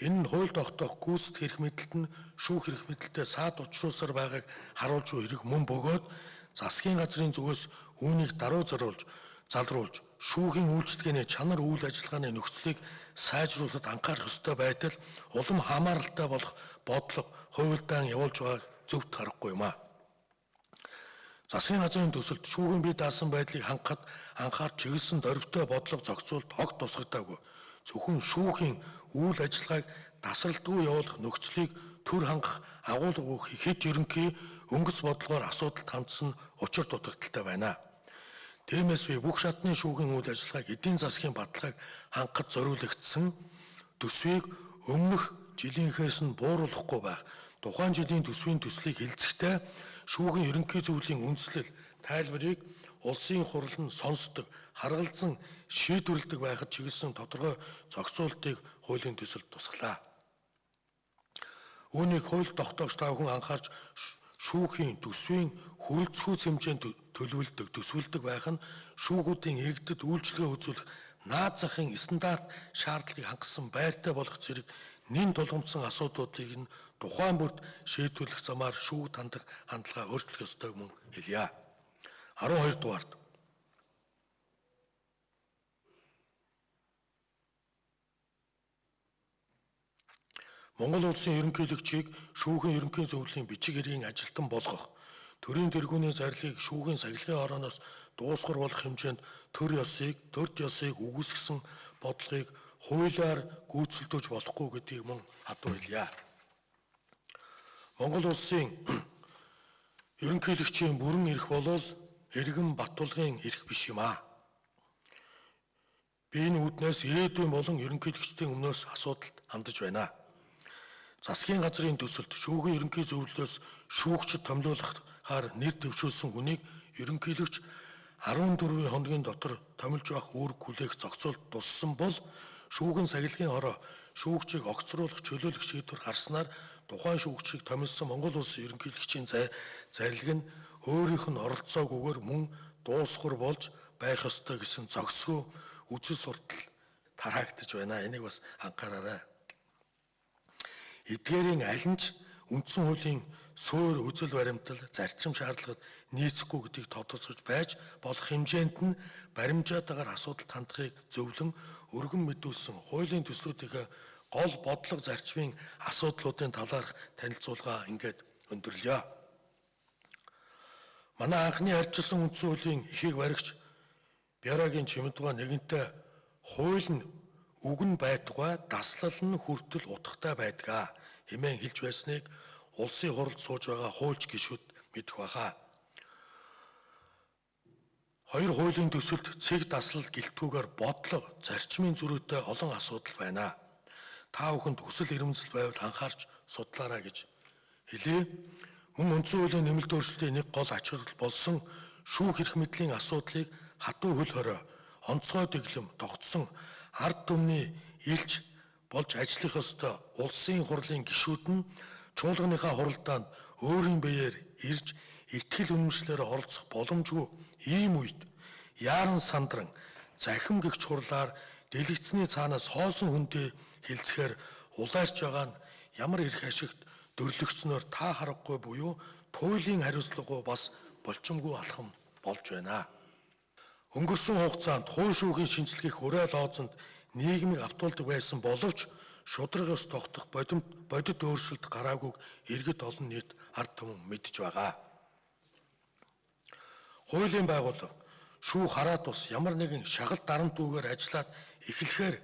Энэ нь хууль тогтоох гүйцэтгэх эрх мэдэлд нь шүүх эрх мэдэлтэй саад учруулсаар байгааг харуулж буй хэрэг мөн бөгөөд засгийн газрын зүгээс үүнийг даруй залруулж шүүхийн үйлчилгээний чанар үйл ажиллагааны нөхцөлийг сайжруулахад анхаарах ёстой байтал улам хамааралтай болох бодлого хувилдаан явуулж байгааг зөвхт харахгүй юм а. Засгийн газрын төсөлд шүүхийн бие даасан байдлыг хангахад анхаарч чиглэсэн дөрвтэй бодлого зохицуулалт огт тусгадаагүй. Зөвхөн шүүхийн үйл ажиллагааг дасралтгүй явуулах нөхцөлийг төр хангах агуулга бүхий хэд ерөнхий өнгөц бодлогоор асуудалд хандсан учир дутагдaltaй байна. Тиймээс би бүх шатны шүүхийн үйл ажиллагааг эдийн засгийн баталгааг хангахад зориулагдсан төсвийг өмнөх жилийнхээс нь бууруулахгүй байх, тухайн жилийн төсвийн төслийг хэлцэхдээ шүүхийн ерөнхий зөвлөлийн үндслэл тайлбарыг улсын хурал нь сонсдог, харгалзан шийдвэрлэдэг байхад чиглэсэн тодорхой зохицуултыг хуулийн төсөлд тусгалаа. Үүнийг хууль тогтоогч та бүхэн анхаарч шүүхийн төсвийн хүрэлцгүүц хэмжээнд төлөвлөдөг, төсвөлдөг байх нь шүүхүүдийн иргэдэд үйлчилгээ үзүүлэх наад захын стандарт шаардлагыг хангасан байртай болох зэрэг нэн тулгамдсан асуудлуудыг нь тухайн бүрт шийдвэрлэх замаар шүүхд хандах хандлага өөрчлөх ёстойг мөн хэлье. 12 дугаарт Монгол улсын ерөнхийлөгчийг шүүхийн ерөнхий зөвлөлийн бичиг хэргийн ажилтан болгох, төрийн тэргүүний зарлигийг шүүхийн сахилгын хорооноос дуусгар болох хэмжээнд төрт ёсыг үгүйсгэсэн бодлогыг хуулиар гүйцэлдүүлж болохгүй гэдгийг мөн хадуу хэлье. Монгол улсын ерөнхийлөгчийн бүрэн эрх болол иргэн Баттулгын эрх биш юм аа. Би энэ үүднээс ирээдүйн болон ерөнхийлөгчдийн өмнөөс асуудалд хандаж байна. Засгийн газрын төсөлд шүүхийн ерөнхий зөвлөлөөс шүүгчид томилуулахаар нэр дэвшүүлсэн хүнийг ерөнхийлөгч 14 хоногийн дотор томилж байх үүрэг хүлээх зохицуулт туссан бол шүүхийн сахилгын хороо шүүгчийг огцруулах, чөлөөлөх шийдвэр гарснаар тухайн шүүгчийг томилсон Монгол улсын ерөнхийлөгчийн зарлиг нь өөрийнх нь оролцоогүйгээр мөн дуусгар болж байх ёстой гэсэн зохисгүй үзэл суртал тараагдаж байна. Энийг бас анхаараарай. Эдгээрийн аль нь ч үндсэн хуулийн суур үзэл баримтлал зарчим шаардлагад нийцэхгүй гэдгийг тодорхойлж байж болох хэмжээнд нь баримжаатайгаар асуудалд хандахыг зөвлөн өргөн мэдүүлсэн хуулийн төслүүдийнхээ гол бодлого зарчмын асуудлуудын талаарх танилцуулга ингээд өндөрлөё. Манай анхны арчилсан үндсэн хуулийн эхийг баригч Бярагийн Чимэдугай нэгэнтээ хууль нь үг нь байтугай даслал нь хүртэл утгатай байдгаа хэмээн хэлж байсныг улсын хуралд сууж байгаа хуульч гишүүд мэдэх байхаа. Хоёр хуулийн төсөлд цэг даслал гэлтгүүгээр бодлого, зарчмын зөрүүтэй олон асуудал байна. Та бүхэнд хүсэл эрмэлзэл байвал анхаарч судлаарай гэж хэлье. Мөн үндсэн хуулийн нэмэлт өөрчлөлтийн нэг гол ач холбогдол болсон шүүх эрх мэдлийн асуудлыг хатуу хөл хорой, онцгой дэглэм тогтсон ард түмний илч болж ажиллах ёстой улсын хурлын гишүүд нь чуулганыхаа хуралдаанд өөрийн биеэр ирж итгэл үнэмшлээр оролцох боломжгүй ийм үед яаран сандран захим гэгч хурлаар дэлгэцний цаанаас хоосон хүндээ хилцэхээр улайрч байгаа нь ямар эрх ашигт дөрлөгцнөөр та харахгүй буюу туйлын хариуцлагагүй бас болчимгүй алхам болж байна. Өнгөрсөн хугацаанд хууль шүүхийн шинжилгээх өрөө лоозонд нийгмийг автуулдаг байсан боловч шударга ёс тогтох бодит өөрчлөлт гараагүйг иргэд олон нийт ард түмэн мэдж байгаа. Хуулийн байгууллага шүүх хараа тус ямар нэгэн шагал дарамтгүйгээр ажиллаад эхлэхээр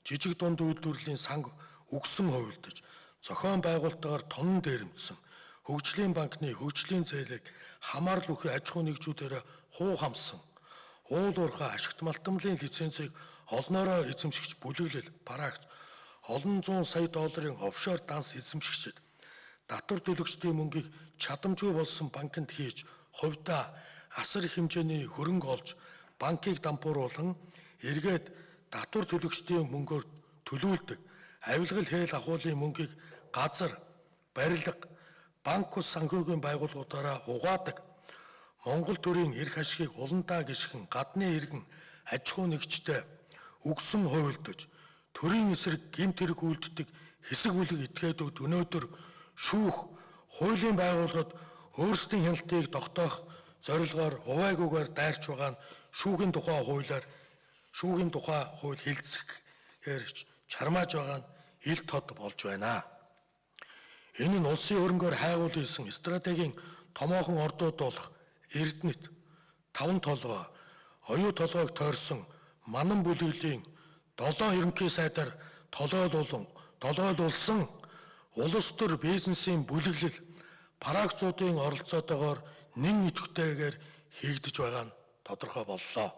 жижиг дунд үйлдвэрлэлийн санг үгсэн хувилдаж, зохион байгуулалтаар тонон дээрэмдсэн хөгжлийн банкны хөгжлийн зээлийг хамаарал бүхий аж ахуйн нэгжүүдээр хуу хамсан уул уурхай ашигт малтамлын лицензийг олноороо эзэмшигч бүлэглэл бараагч олон зуун сая долларын офшор данс эзэмшигчид татвар төлөгчдийн мөнгийг чадамжгүй болсон банкнд хийж хувьдаа асар их хэмжээний хөрөнгө олж банкыг дампууруулан эргээд татвар төлөгчдийн мөнгөөр төлүүлдэг авилгал хээл ахуулын мөнгийг газар, барилга, банк ус санхүүгийн байгууллагуудаараа угаадаг Монгол төрийн эрх ашигыг уландаа гишгэн гадны иргэн аж ахуй нэгжтэй үгсэн хувилдаж төрийн эсрэг гэмт хэрэг үйлддэг хэсэг бүлэг этгээдүүд өнөөдөр шүүх хуулийн байгууллагад өөрсдийн хяналтыг тогтоох зорилгоор хуваагүйгээр дайрч байгаа нь шүүхийн тухай хуулиар шүүхийн тухай хууль хэлцэхээр чармааж байгаа нь ил тод болж байна. Энэ нь улсын хөрөнгөөр хайгуул хийсэн стратегийн томоохон ордууд болох Эрдэнэт, Таван толгой, Оюу толгойг тойрсон Манан бүлэглэлийн 7 ерөнхий сайдаар толгойлуулсан Улс төр бизнесийн бүлэглэл фракцуудын оролцоотойгоор нэн идэвхтэйгээр хийгдэж байгаа нь тодорхой боллоо.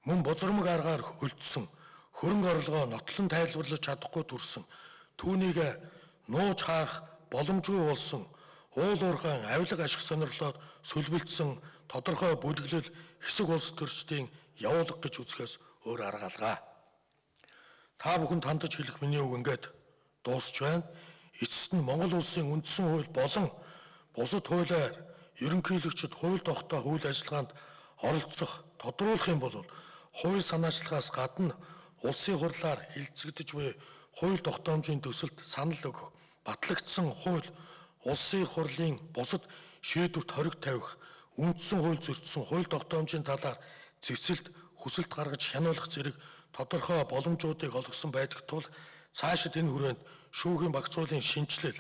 Мөн бузармаг аргаар хөлдсөн хөрөнгө орлогоо нотлон тайлбарлаж чадахгүй төрсөн, түүнийг нууж хаарах боломжгүй болсон уул уурхайн авилга ашиг сонирхлоор сөлбөлдсөн тодорхой бүлэглэл хэсэг улс төрчдийн явуулга гэж үзэхээс өөр арга алга. Та бүхэнд хандаж хэлэх миний үг ингээд дуусч байна. Эцэст нь Монгол улсын үндсэн хууль болон бусад хуулиар ерөнхийлөгчид хууль тогтоох үйл ажиллагаанд оролцох, тодруулах юм бол хууль санаачлагаас гадна улсын хурлаар хэлэлцэгдэж буй хууль тогтоомжийн төсөлд санал өгөх, батлагдсан хууль улсын хурлын бусад шийдвэрт хориг тавих, үндсэн хууль зөрчсөн хууль тогтоомжийн талаар цэцэлт, хүсэлт гаргаж хянуулах зэрэг тодорхой боломжуудыг олгосон байдаг тул цаашид энэ хүрээнд шүүхийн багц хуулийн шинэчлэл,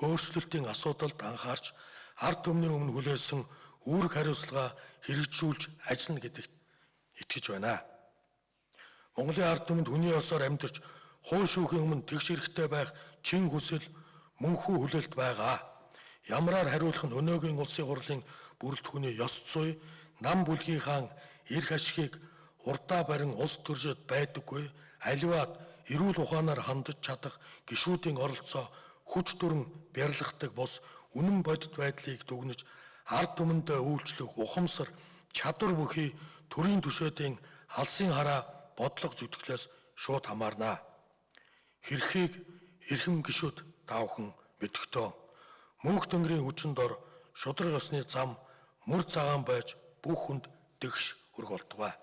өөрчлөлтийн асуудалд анхаарч ард түмний өмнө хүлээсэн үүрэг хариуцлага хэрэгжүүлж ажиллана гэдэгт итгэж байна. Монголын ард түмэнд хүний ёсоор амьдарч хууль шүүхийн өмнө тэгш эрхтэй байх чин хүсэл, мөнхүү хүлээлт байгаа. Ямраар хариулах нь өнөөгийн улсын хурлын бүрэлдэхүүний ёс зүй, нам бүлгийнхаа эрх ашигыг урдаа барин улс төршид байдаггүй аливаад эрүүл ухаанаар хандаж чадах гишүүдийн оролцоо хүч дүрэн бярлахдаг бус үнэн бодит байдлыг дүгнэж ард түмэндээ үйлчлэх ухамсар, чадвар бүхий төрийн түшөөдийн алсын хараа бодлого зүтгэлээс шууд хамаарна. Хэрхийг эрхэм гишүүд та бүхэн мэдэгтөө. Мөнх тэнгэрийн хүчин дор шударга ёсны зам мөр цагаан байж бүх хүнд дэгш хүрэх болтугай.